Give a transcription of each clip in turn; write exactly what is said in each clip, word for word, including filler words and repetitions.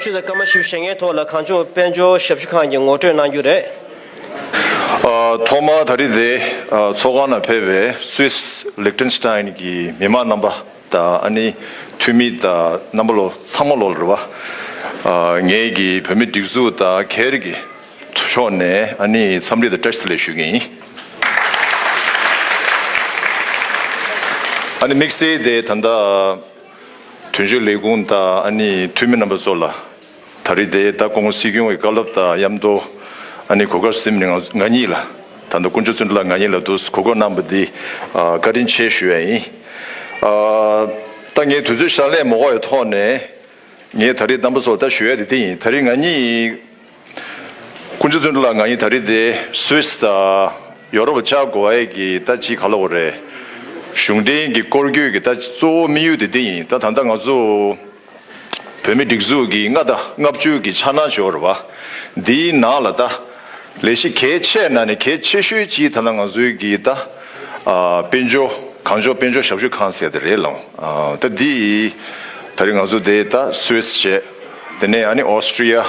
ཞུ་དང་སྐར་མ་བཞི་བཅུ་ཞེ་ལྔའི་ཐོག་ལ་གངས་ལྗོངས་དཔལ་འབྱོར་ཞབས་ཞུ་ཁང་གིས་ངོ་སྤྲོད་གནང་རྒྱུ་རེད། ཨ། ཐོག་མར་ད་རེས་དེ་ཨ་ཚོགས་ཁང་ནང་ཕེབས་པའི་སུད་སི་ལིག་ཏེན་སི་ཏན་གྱི་མི་མང་རྣམ་པ་དང་ཨ་ནི་འཐུས་མི་དང་རྣམ་པ་ལོ་ཚང་མ་ལོ་ལ་རེད་བ། ཨ། ངེད་ཀྱི་བོད་མི་སྒྲིག་འཛུགས་དང་སྒེར་གྱི་ཕྱོགས་ནས་ཨ་ནི་འཚམས་འདྲི་དང་བཀྲ་ཤིས་བདེ་ལེགས་ཞུ་གི་ཡིན། ཨ་ནི་དམིགས་བསལ་དེ་ད་ལྟ་དོན་གཅོད་ལས་ཁུངས་དང་ཨ་ནི་འཐུས་མི་རྣམ་པ་ཚོ་ལ་ད་རེས་དེ་ད་སྐུ་ངོ་སྲིད་སྐྱོང་གི་བཀའ་སློབ་དང་མཉམ་དུ་ཨ་ནི་གོ་སྐབས་ཟིན་ནས་ང་ང་གཉིས་ལ་ད་ལྟ་དཀོན་མཆོག་བརྩོན་འགྲུས་ལགས་ང་གཉིས་ལ་དུ་གོ་སྐབས་གནང་བ་འདི་ཨ་བཀའ་དྲིན་ཆེ་ཞུ་ཡ་ཡིན། ཨ། ད་ངས་དུས་ཚོད་ཞལ་ལས་མ་འོས་པའི་ཐོག་ནས་ངས་ད་རེས་རྣམ་པ་ཚོ་ལ་ད་ཞུ་ཡ་དེ་དེ་ཡིན། ད་རེས་ང་གཉིས་དཀོན་མཆོག་བརྩོན་འགྲུས་ལགས་ང་གཉིས་ད་རེས་དེ་སུད་སི་དང་ཡོ་རོབ་ལ་བཅར་དགོས་ཡས་ཀྱི་ད་ཅི་ག་ལབ་དགོས་རེད། གཞུང་འབྲེལ་གྱི་སྐོར་སྐྱོད་ཀྱི་ད་གཙོ་བོ་དམིགས་ཡུལ་དེ་འདི་ཡིན། ད་ད་ལྟ་ང་ཚོ་བོད་མི་སྒྲིག་འཛུགས་ཀྱི་ལྔ་དང་ལྔ་བཅུ་གི་འཆར་སྣང་ཅིག་ཡོད་རེད་བ། འདིའི་ནང་ལ་ད་ལས་གཞི་གལ་ཆེ་ནང་ནས་གལ་ཆེ་ཤོས་ཅིག་ད་ལྟ་ང་ཚོའི་གི་ད་ཨ་དཔལ་འབྱོར་གངས་ལྗོངས་དཔལ་འབྱོར་ཞབས་ཞུ་ཁང་ཟེར་དེ་རེད་ལགས། ཨ། ད་འདི་ད་རེས་ང་ཚོ་དེ་ད་སུད་སི་བྱས། དེ་ནས་ཨ་ནི་ཨོ་སི་ཊི་ཡ།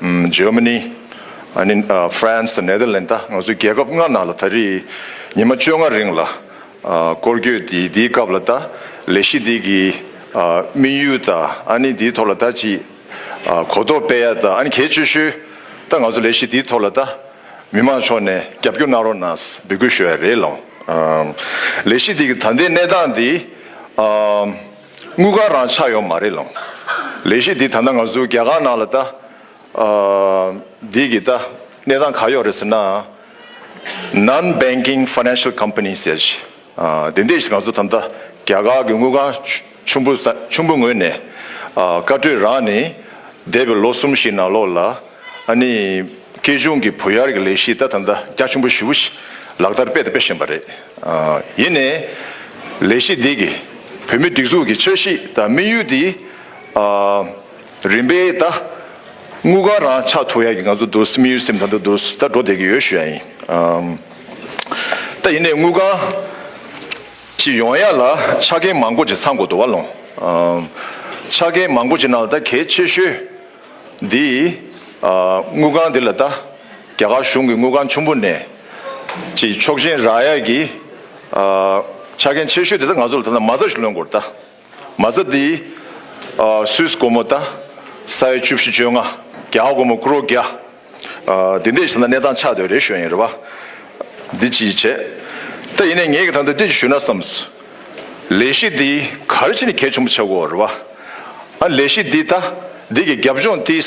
ཨམ། ཇར་མ་ནི། ཨ་ནི་ཨ་ཧྥ་རན་སི། ནེ་དར་ལེན་ཌི། ད་ང་ཚོའི་རྒྱལ་ཁབ་ལྔ་ནང་ལ་ད་རེས་ཉི་མ་བཅོ་ལྔ་རིང་ལ་ཨ་སྐོར་སྐྱོད་དེ་དེའི་སྐབས་ལ་ད་ལས་གཞི་དེ་གི་ཨ་དམིགས་ཡུལ་དང་ཨ་ནི་དེའི་ཐོག་ལ་ད་ཅི་ཨ་གོ་རྟོགས་སྤེལ་ཡ་དང་ཨ་ནི་གལ་ཆེ་ཤོས་ད་ང་ཚོ་ལས་གཞི་དེའི་ཐོག་ལ་ད་མི་མང་ཕྱོགས་ནས་རྒྱབ་སྐྱོར་གནང་རོགས་གནང་འབོད་སྐུལ་ཞུ་ཡ་རེད་ལགས། ཨ་ལས་གཞི་དེ་གི་ད་ལྟའི་གནས་སྟངས་དེ་ཨ་དངུལ་ཁང་རང་ཆགས་ཡོད་མ་རེད་ལགས། ལས་གཞི་དེ་ད་ལྟ་ང་ཚོ་རྒྱ་གར་ནང་ལ་ད། ཨ། འདི་གི་ད་གནས་སྟངས་ག་ཡོད་རེད་ཟེར་ན། Non-banking financial company ཟེར་ཞིག་ཨ། དེ་འདྲ་ཞིག་ང་ཚོ་ད་ལྟ་རྒྱ་གར་གྱི་དངུལ་ཁང་ཆུ་ཆུང་པོ་ས་ཆུང་པོ་ངོས་ནས་ཨ་བཀའ་འཁྲོལ་རག་ནས་འདས་པའི་ལོ་གསུམ་ཞིག་ནང་ལོགས་ལ་ཨ་ནི་སྐྱེ་ཆུང་གི་བུ་གཡར་གྱི་ལས་གཞི་ད་ད་ལྟ་རྒྱ་ཆེན་པོ་ཞེ་པོ་ཞིག་ལག་བསྟར་སྤེལ་དང་སྤེལ་བཞིན་པ་རེད། ཨ། ཡིན་ནའི་ལས་གཞི་འདི་གི་བོད་མི་སྒྲིག་འཛུགས་ཀྱི་འཆར་གཞི་དང་དམིགས་ཡུལ་འདི་ཨ། རིམ་པས་ད་དངུལ་ཁང་རང་ཆགས་ཐུབ་ཡ་གི་ང་ཚོ་འདུག་སེ་དམིགས་ཡུལ་སེམས་ད་འདུག་འདུག་སེ་ད་འགྲོ་བསྡད་ཀྱི་ཡོད་ཞུ་ཡ་ཡིན། ཨམ། ད་ཡིན་ནའི་དངུལ་ཁང་ཅིག་ཡོང་ཡ་ལ་ཆ་རྐྱེན་མང་པོ་ཅིག་ཚང་དགོས་འདུག་བ་ལོང་། ཨམ། ཆ་རྐྱེན་མང་པོ་ཅིག་ནང་ལ་ད་གལ་ཆེ་ཤོས་འདི་ཨ་དངུལ་ཁང་འདི་ལ་ད་རྒྱ་གར་གཞུང་གི་དངུལ་ཁང་ཆེན་པོ་ནས་ཅིག་ཆོག་མཆན་རག་ཡ་གི་ཨ་ཆ་རྐྱེན་ཆེ་ཤོས་འདི་ད་ང་ཚོ་ལ་ད་ལྟ་མ་རྩ་ཞིག་ལོན་དགོས་རེད་ད། མ་རྩ་འདི་ཨ་སུད་སི་སྒོར་མོ་ད་ས་ཡ་བཅུ་བཞི་བཅོ་ལྔ། རྒྱ་གར་སྒོར་མོ་ཀོ་རོར་བརྒྱ། ཨ་འདི་འདྲས་ཞིག་ལ་གནས་སྟངས་ཆགས་བསྡད་རེད་ཞུ་ཡིན་རེད་བ། འདི་ཅིག་བྱས། ད་ཡིན་ནའི་ངེད་ཀྱིས་ད་ལྟ་འདི་ཅིག་ཞུ་ན་བསམས། ལས་གཞི་འདི་ག་རེ་བྱས་ནས་གལ་ཆེན་པོ་ཆགས་ཀྱི་ཡོད་རེད་བ། ཨ་ལས་གཞི་འདི་ད་འདི་གི་རྒྱབ་ལྗོངས་འདི་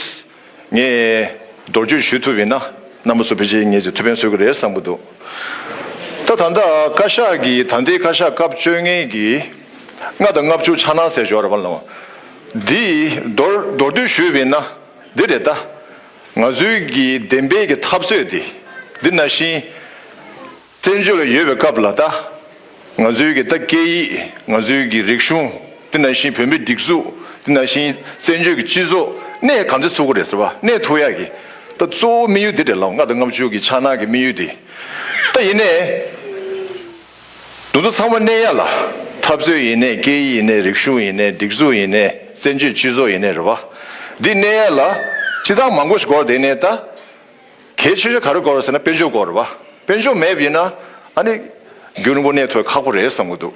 ངས་མདོར་བསྡུས་ཞུ་ཐུབ་ཡིན་ན་རྣམ་པ་ཚོ་ཕལ་ཆེར་ངེད་ཀྱིས་ཐུགས་ཕན་གསོས་ཀྱི་རེད་བསམ་གྱི་འདུག་ད་ད་ལྟ་བཀའ་ཤག་གིས་ད་ལྟའི་བཀའ་ཤག་སྐབས་བཅོ་ལྔའི་གི་ལྔ་དང་ལྔ་བཅུ་འཆར་སྣང་ཟེར་ཞོར་རེད་བ་ལ། འདི་མདོར་མདོར་བསྡུས་ཞུས་པ་ཡིན་ན་འདི་རེད་ད། ང་ཚོའི་གི་བདེན་པའི་གི་འཐབ་རྩོད་འདི་འདི་ནང་བཞིན་བཙན་བྱོལ་ལ་ཡོད་པའི་སྐབས་ལ་ད། ང་ཚོའི་གི་ད་སྐད་ཡིག་ང་ཚོའི་གི་རིག་གཞུང་། དེ་ནང་བཞིན་བོད་མིའི་སྒྲིག་འཛུགས། དེ་ནང་བཞིན་བཙན་བྱོལ་གྱི་སྤྱི་ཚོགས་གནས་ག་འདྲ་ཚུགས་ཀྱི་རེད་ཟེར་བ། གནས་ཐུབ་ཡག་གི་ད་གཙོ་བོ་དམིགས་ཡུལ་དེ་རེད་ལ། ལྔ་དང་ལྔ་བཅུ་གི་འཆར་སྣང་གི་དམིགས་ཡུལ་དེ། ད་ཡིན་ནའི་དེ་ཚོ་ཚང་མ་གནས་ཡ་ལ། འཐབ་རྩོད་ཡིན་ནའི་སྐད་ཡིག་ཡིན་ནའི་རིག་གཞུང་ཡིན་ནའི་སྒྲིག་འཛུགས་ཡིན་ནའི་བཙན་བྱོལ་སྤྱི་ཚོགས་ཡིན་ནའི་རེད་བ། འདི་གནས་ཡ་ལ་སྤྱིར་བཏང་མང་པོ་ཞིག་དགོས་རེད། དེ་ནས་ད། གལ་ཆེ་ཤོས་ག་རེ་དགོས་རེད་ཟེར་ན་དཔལ་འབྱོར་དགོས་རེད་བ། དཔལ་འབྱོར་མེད་པ་ཡིན་ན་ཨ་ནི་རྒྱུན་རིང་པོ་གནས་ཐུབ་ཁག་པོ་རེད་བསམ་གྱི་འདུག་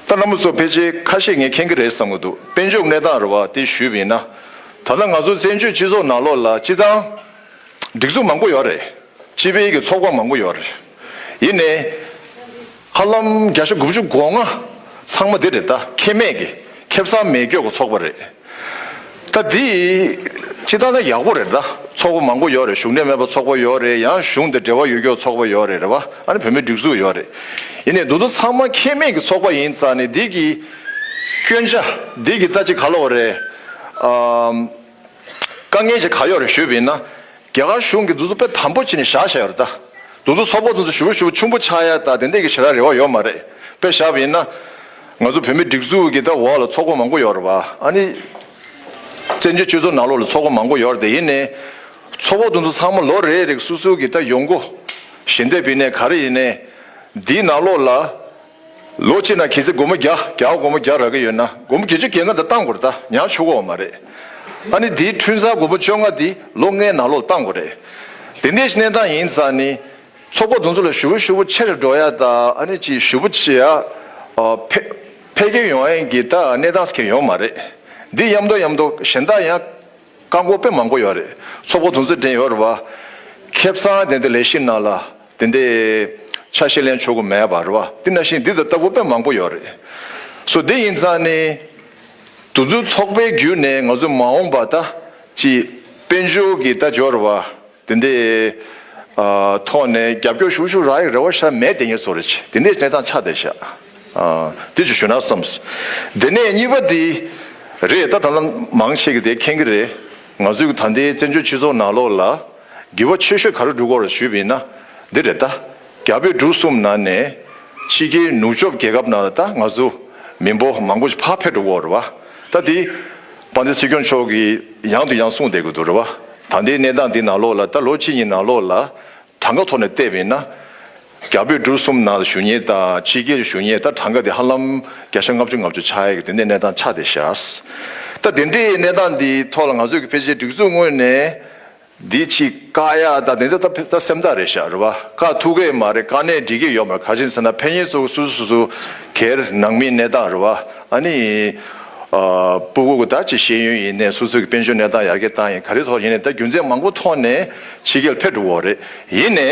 ད་རྣམ་པ་ཚོ་ཕལ་ཆེར་ཁ་ཤས་ངས་མཁྱེན་གྱི་རེད་བསམ་གྱི་འདུག་དཔལ་འབྱོར་གནས་སྟངས་རེད་བ། དེ་ཞུས་པ་ཡིན་ན་ད་ལྟ་ང་ཚོ་བཙན་བྱོལ་སྤྱི་ཚོགས་ནང་ལོགས་ལ་སྤྱིར་བཏང་སྒྲིག་འཛུགས་མང་པོ་ཡོད་རེད། སྤྱི་པའི་གི་ཚོགས་པ་མང་པོ་ཡོད་རེད། ཡིན་ནའི་ཧ་ལམ་བརྒྱ་ཆ་དགུ་བཅུ་གོ་ལྔ་ཚང་མ་དེ་རེད་ད། ཁེ་མེད་ཀྱི་ཁེ་བཟང་མེད་སྐྱོ་གི་ཚོགས་པ་རེད། ད་འདི་སྤྱིར་བཏང་ད་ཡག་པོ་རེད་ད། ཚོགས་པ་མང་པོ་ཡོད་རེད། གཞུང་འབྲེལ་མེད་པ་ཚོགས་པ་ཡོད་རེད། ཡང་གཞུང་དང་འབྲེལ་བ་ཡོད་སྐྱོ་ཚོགས་པ་ཡོད་རེད། རེད་བ། ཨ་ནི་བོད་མིའི་སྒྲིག་འཛུགས་ཡོད་རེད། ཡིན་ནའི་འདི་ཚོ་ཚང་མ་ཁེ་མེད་ཀྱི་ཚོགས་པ་ཡིན་ཙང་ནས་འདི་གི་སྐྱོན་ཆ་འདི་གི་ད་ཅི་ག་ལབ་དགོས་རེད། ཨམ། དཀའ་ངལ་ཅིག་ག་ཡོད་རེད་ཞུས་པ་ཡིན་ན། རྒྱ་གར་གཞུང་གིས་འདི་ཚོ་དཔེ་དམ་པོ་བྱས་ནས་བཞག་བཞག་ཡོད་རེད་ད། འདི་ཚོ་ཚོགས་པ་འདི་ཚོ་ཞེ་པོ་ཞེ་པོ་ཆེན་པོ་ཆགས་ཡ་ད་དེ་འདྲས་ཀྱི་ཞེ་དྲག་རེ་བ་ཡོད་མ་རེད། དཔེ་བཞག་པ་ཡིན་ན། ང་ཚོ་བོད་མི་སྒྲིག་འཛུགས་ཀྱི་ད་འོག་ལ་ཚོགས་པ་མང་པོ་ཡོད་རེད་བ། ཨ་ནི། བཙན་བྱོལ་སྤྱི་ཚོགས་ནང་ལོགས་ལ་ཚོགས་པ་མང་པོ་ཡོད་རེད་དེ། ཡིན་ནའི། ཚོགས་པ་འདི་ཚོ་ཚང་མ་ལོ་རེ་རེ་སོ་སོ་གི་ད་ཡོང་སྒོ། ཞལ་འདེབས་ཡིན་ནའི་ག་རེ་ཡིན་ནའི། འདིའི་ནང་ལོགས་ལ། ལོ་གཅིག་ནང་གལ་སྲིད་སྒོར་མོ་བརྒྱ། རྒྱ་གར་སྒོར་མོ་བརྒྱ་རག་གི་ཡོད་ན་སྒོར་མོ་བརྒྱད་ཅུ་གྱ་ལྔ་དེ་བཏང་དགོས་རེད་ད། ཉར་ཆོག་གི་ཡོད་མ་རེད། ཨ་ནི་དེའི་འཁྲུན་གསར་སྒོར་མོ་བཅོ་ལྔ་དེ་ལོ་ལྔའི་ནང་ལོགས་བཏང་དགོས་རེད། དེ་འདྲའི་གནས་སྟངས་ཡིན་ཙང་ནི། ཚོགས་པ་དེ་ཚོ་ལ་ཞུ་བ་ཞུ་བ་ཆེ་རུ་འགྲོ་ཡ་དང་ཨ་ནི་ཅིག་ཞུ་བ་ཆེ་ཡ། ཨ། འཕེལ་འཕེལ་རྒྱས་ཡོང་ཡ་གི་ད་གནས་སྟངས་ཁེ་ཡོང་མ་རེད། འདི་མཉམ་དུ་མཉམ་དུ་གཞན་དག་ཡང་བཀག་འགོག་དཔེ་མང་པོ་ཡོད་རེད། ཚོགས་པ་དེ་ཚོ་འདྲེན་ཡོད་རེད་བ། ཁེ་བཟང་དེ་འདྲ་ལས་གཞི་ནང་ལ་དེ་འདྲའི་ཆ་ཤས་ལེན་ཆོག་གི་མེད་པ་རེད་བ། དེ་ནང་བཞིན་འདི་དང་ལྟ་བུ་དཔེ་མང་པོ་ཡོད་རེད། སོ་དེ་ཡིན་ཙང་ནི། དེ་ཚོའི་ཚོགས་པའི་བརྒྱུད་ནས་ང་ཚོ་མ་འོངས་པ་ད་ཅིག་དཔལ་འབྱོར་གྱི་ད་འབྱོར་བ། དེ་འདྲའི་ཨ་ཐོག་ནས་རྒྱབ་སྐྱོར་ཞུ་ཞུ་རག་ཡག་རེ་བ་ཤར་མེད་དེ་ངས་ཚོར་རེ་ཆེ། དེ་འདྲའི་གནས་སྟངས་ཆགས་བསྡད་ཤག་ཨ་དེ་ཅིག་ཞུ་ན་བསམས། དེ་ནས་གཉིས་པ་དེ་རེད། ད་ད་ལྟ་མང་ཆེ་གི་དེ་མཁྱེན་གི་རེད། ང་ཚོའི་ད་ལྟའི་བཙན་བྱོལ་སྤྱི་ཚོགས་ནང་ལོགས་ལ་འགྱུར་བ་ཆེ་ཤོས་ག་རེ་འགྲོ་གི་ཡོད་རེད་ཞུས་པ་ཡིན་ན་འདི་རེད་ད། རྒྱ་བོད་འབྲུག་གསུམ་ནང་ནས་ཕྱི་རྒྱལ་ནུབ་ཕྱོགས་རྒྱལ་ཁབ་ནང་ལ་ད་ང་ཚོ་མི་འབོར་མང་པོ་ཞིག་ཕར་ཕེབས་འགྲོ་གི་ཡོད་རེད་བ། ད་དེ་དཔལ་ལྡན་སྲིད་སྐྱོང་མཆོག་གིས་ཡང་དུ་ཡང་གསུངས་བསྡད་ཀྱི་འདུག་རེད་བ། ད་ལྟའི་གནས་སྟངས་འདི་ནང་ལོགས་ལ་ད་ལོ་གཅིག་གཉིས་ནང་ལོགས་ལ་གྲངས་ཀ་ཐོག་ནས་བལྟས་པ་ཡིན་ན། རྒྱ་བོད་འབྲུག་གསུམ་ནང་ལ་བཞུགས་མཁན་དང་ཕྱི་རྒྱལ་བཞུགས་མཁན་ད་གྲངས་ཀ་དེ་ཧ་ལམ་བརྒྱ་ཆ་ལྔ་བཅུ་ལྔ་བཅུ་ཆགས་ཡག་གི་དེ་འདྲའི་གནས་སྟངས་ཆགས་བསྡད་ཤག་ད་དེ་འདྲའི་གནས་སྟངས་འདིའི་ཐོག་ལ་ང་ཚོས་ཀྱི་ཕལ་ཆེར་སྒྲིག་འཛུགས་ངོས་ནས། འདི་ཅིག་བཀག་ཡག་དང་དེ་ཚོ་ད་ད་སེམས་ཐག་རེད་ཤག་རེད་བ། བཀག་ཐུབ་ཀྱི་མ་རེད། བཀག་ནས་འགྲིག་གི་ཡོད་མ་རེད། ག་ཅི་ཡིན་ཟེར་ན་ཕན་ཡོན་ཚོ་སོ་སོ་སོ་སོ་སྒེར་ནང་མིའི་གནས་སྟངས་རེད་བ། ཨ་ནི་ཨ་སྤུ་གུ་གི་ད་ཅིག་ཤེས་ཡོན་ཡིན་ནའི་སོ་སོ་གི་དཔལ་འབྱོར་གནས་སྟངས་ཡར་རྒྱས་བཏང་ཡིན་ག་རེ་ཐོག་ཡིན་ནའི་ད་རྒྱུ་མཚན་མང་པོ་ཐོག་ནས་ཕྱི་རྒྱལ་ཕེབས་འགྲོ་གི་ཡོད་རེད། ཡིན་ནའི།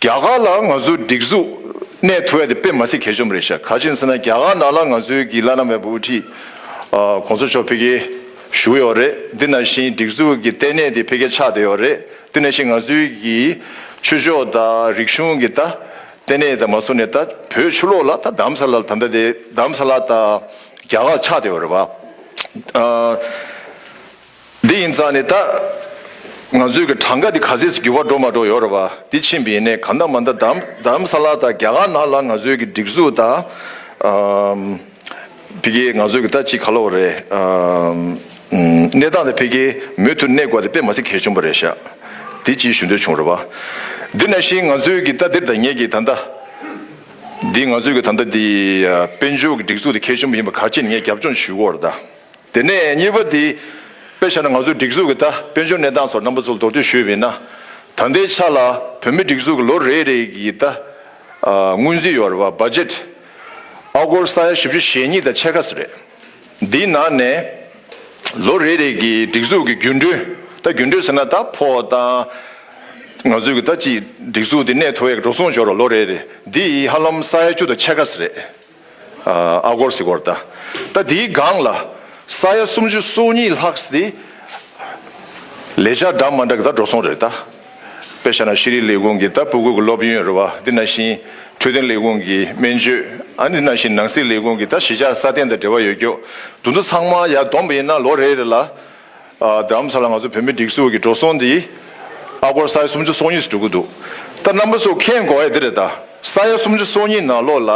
རྒྱ་གར་ལ་ང་ཚོ་སྒྲིག་འཛུགས་གནས་ཐུབ་ཡ་དེ་དཔེ་མ་སྲིད་གལ་ཆེན་པོ་རེད་ཤག་ག་ཅི་ཡིན་ཟེར་ན་རྒྱ་གར་ནང་ལ་ང་ཚོའི་གི་བླ་ན་མེད་པའི་དབུ་ཁྲིད་ཨ་གོང་ས་མཆོག་ཕ་གིར་བཞུགས་ཡོད་རེད། འདི་ནང་བཞིན་སྒྲིག་འཛུགས་ཀྱི་ལྟེ་གནས་དེ་ཕ་གིར་ཆགས་བསྡད་ཡོད་རེད། འདི་ནང་བཞིན་ང་ཚོའི་གི་ཆོས་ཕྱོགས་དང་རིག་གཞུང་གི་ད་ལྟེ་གནས་དང་མ་སུ་ནས་ད་བོད་ཕྱི་ལོགས་ལ་ད་རྡ་རམ་ས་ལ་ད་ལྟ་དེ་རྡ་རམ་ས་ལ་དང་རྒྱ་གར་ཆགས་བསྡད་ཡོད་རེད་བ། ཨ། འདི་ཡིན་ཙང་ནི་ད། ང་ཚོའི་གི་གྲངས་ཀ་འདི་ག་ཚོད་འགྱུར་བ་འགྲོ་མ་འགྲོ་ཡོད་རེད་བ། འདི་ཕྱིན་པ་ཡིན་ནའི་གང་ལྟར་མ་ལྟར་རྡ་རམ་རྡ་རམ་ས་ལ་དང་རྒྱ་གར་ནང་ལ་ང་ཚོའི་གི་སྒྲིག་འཛུགས་དང་། ཨམ། ཕ་གིའི་ང་ཚོའི་གི་ད་ཅིག་ག་ལབ་དགོས་རེད། ཨམ། གནས་སྟངས་དེ་ཕ་གིའི་མུ་མཐུད་གནས་དགོས་དེ་དཔེ་མ་སྲིད་གལ་ཆེན་པོ་རེད་ཤག་འདི་ཅིག་ཞུ་འདོད་བྱུང་རེད་བ། འདི་ནང་བཞིན་ང་ཚོའི་གི་ད་འདིར་ད་ངེད་ཀྱི་ད་ལྟ། འདི་ང་ཚོའི་གི་ད་ལྟ་འདི་དཔལ་འབྱོར་གི་སྒྲིག་འཛུགས་དེ་གལ་ཆེན་པོ་ཡིན་པ་ག་ཅི་ནས་ངས་རྒྱབ་ལྗོངས་ཞུ་གི་ཡོད་རེད་ད། དེ་ནས་གཉིས་པ་དེ། དཔེ་བཞག་ན་ང་ཚོའི་སྒྲིག་འཛུགས་ཀྱི་ད་དཔལ་འབྱོར་གནས་སྟངས་སོགས་རྣམ་པ་ཚོར་མདོར་བསྡུས་ཞུས་པ་ཡིན་ན། ད་ལྟའི་ཆ་ལ་བོད་མིའི་སྒྲིག་འཛུགས་ཀྱི་ལོ་རེ་རེ་གི་ད། ཨ། སྔོན་རྩིས་ཡོད་རེད་བ། བ་ཇེཊ། ཨ་སྒོར་ས་ཡ་བཞི་བཅུ་ཞེ་གཉིས་དང་ཕྱེད་ཀ་ཙམ་རེད། འདིའི་ནང་ནས་ལོ་རེ་རེ་གི་སྒྲིག་འཛུགས་ཀྱི་རྒྱུན་གྲོན། ད་རྒྱུན་གྲོན་ཟེར་ན་ད་ཕོགས་དང་། ང་ཚོའི་གི་ད་ཅིག་སྒྲིག་འཛུགས་འདི་གནས་ཐུབ་ཡག་འགྲོ་སོང་འབྱོར་བ་ལོ་རེ་རེ་འདི་ཧ་ལམ་ས་ཡ་བཅུ་དང་ཕྱེད་ཀ་ཙམ་རེད། ཨ་སྒོར་ཟེར་གོ་རེད་ད། ད་དེའི་སྒང་ལ་ས་ཡ་སུམ་ཅུ་སོ་གཉིས་ལྷག་ཙམ་དེ་ལས་འཆར་འདྲ་མི་འདྲ་གི་ད་འགྲོ་སོང་རེད་ད། དཔེ་བཞག་ན་ཤེས་རིག་ལས་ཁུངས་ཀྱི་ད་སྤུ་གུ་གི་སློབ་ཡོན་རེད་བ། འདི་ནང་བཞིན་འཕྲོད་བསྟེན་ལས་ཁུངས་ཀྱི་སྨན་བཅོས། ཨ་འདི་ནང་བཞིན་ནང་སྲིད་ལས་ཁུངས་ཀྱི་ད་གཞིས་ཆགས་སྲ་བརྟན་དང་འབྲེལ་བ་ཡོད་རྒྱུ། དེ་ཚོ་ཚང་མ་ཡར་བསྡོམས་པ་ཡིན་ན་ལོ་རེ་རེ་ལ། ཨ་རྡ་རམ་ས་ལ་ང་ཚོ་བོད་མིའི་སྒྲིག་འཛུགས་ཀྱི་འགྲོ་སོང་འདི་ཨ་སྒོར་ས་ཡ་སུམ་ཅུ་སོ་གཉིས་ཙམ་འགྲོ་གི་འདུག་ད་རྣམ་པ་ཚོ་མཁྱེན་དགོས་ཡ་འདི་རེད་ད། ས་ཡ་སུམ་ཅུ་སོ་གཉིས་ནང་ལོགས་ལ་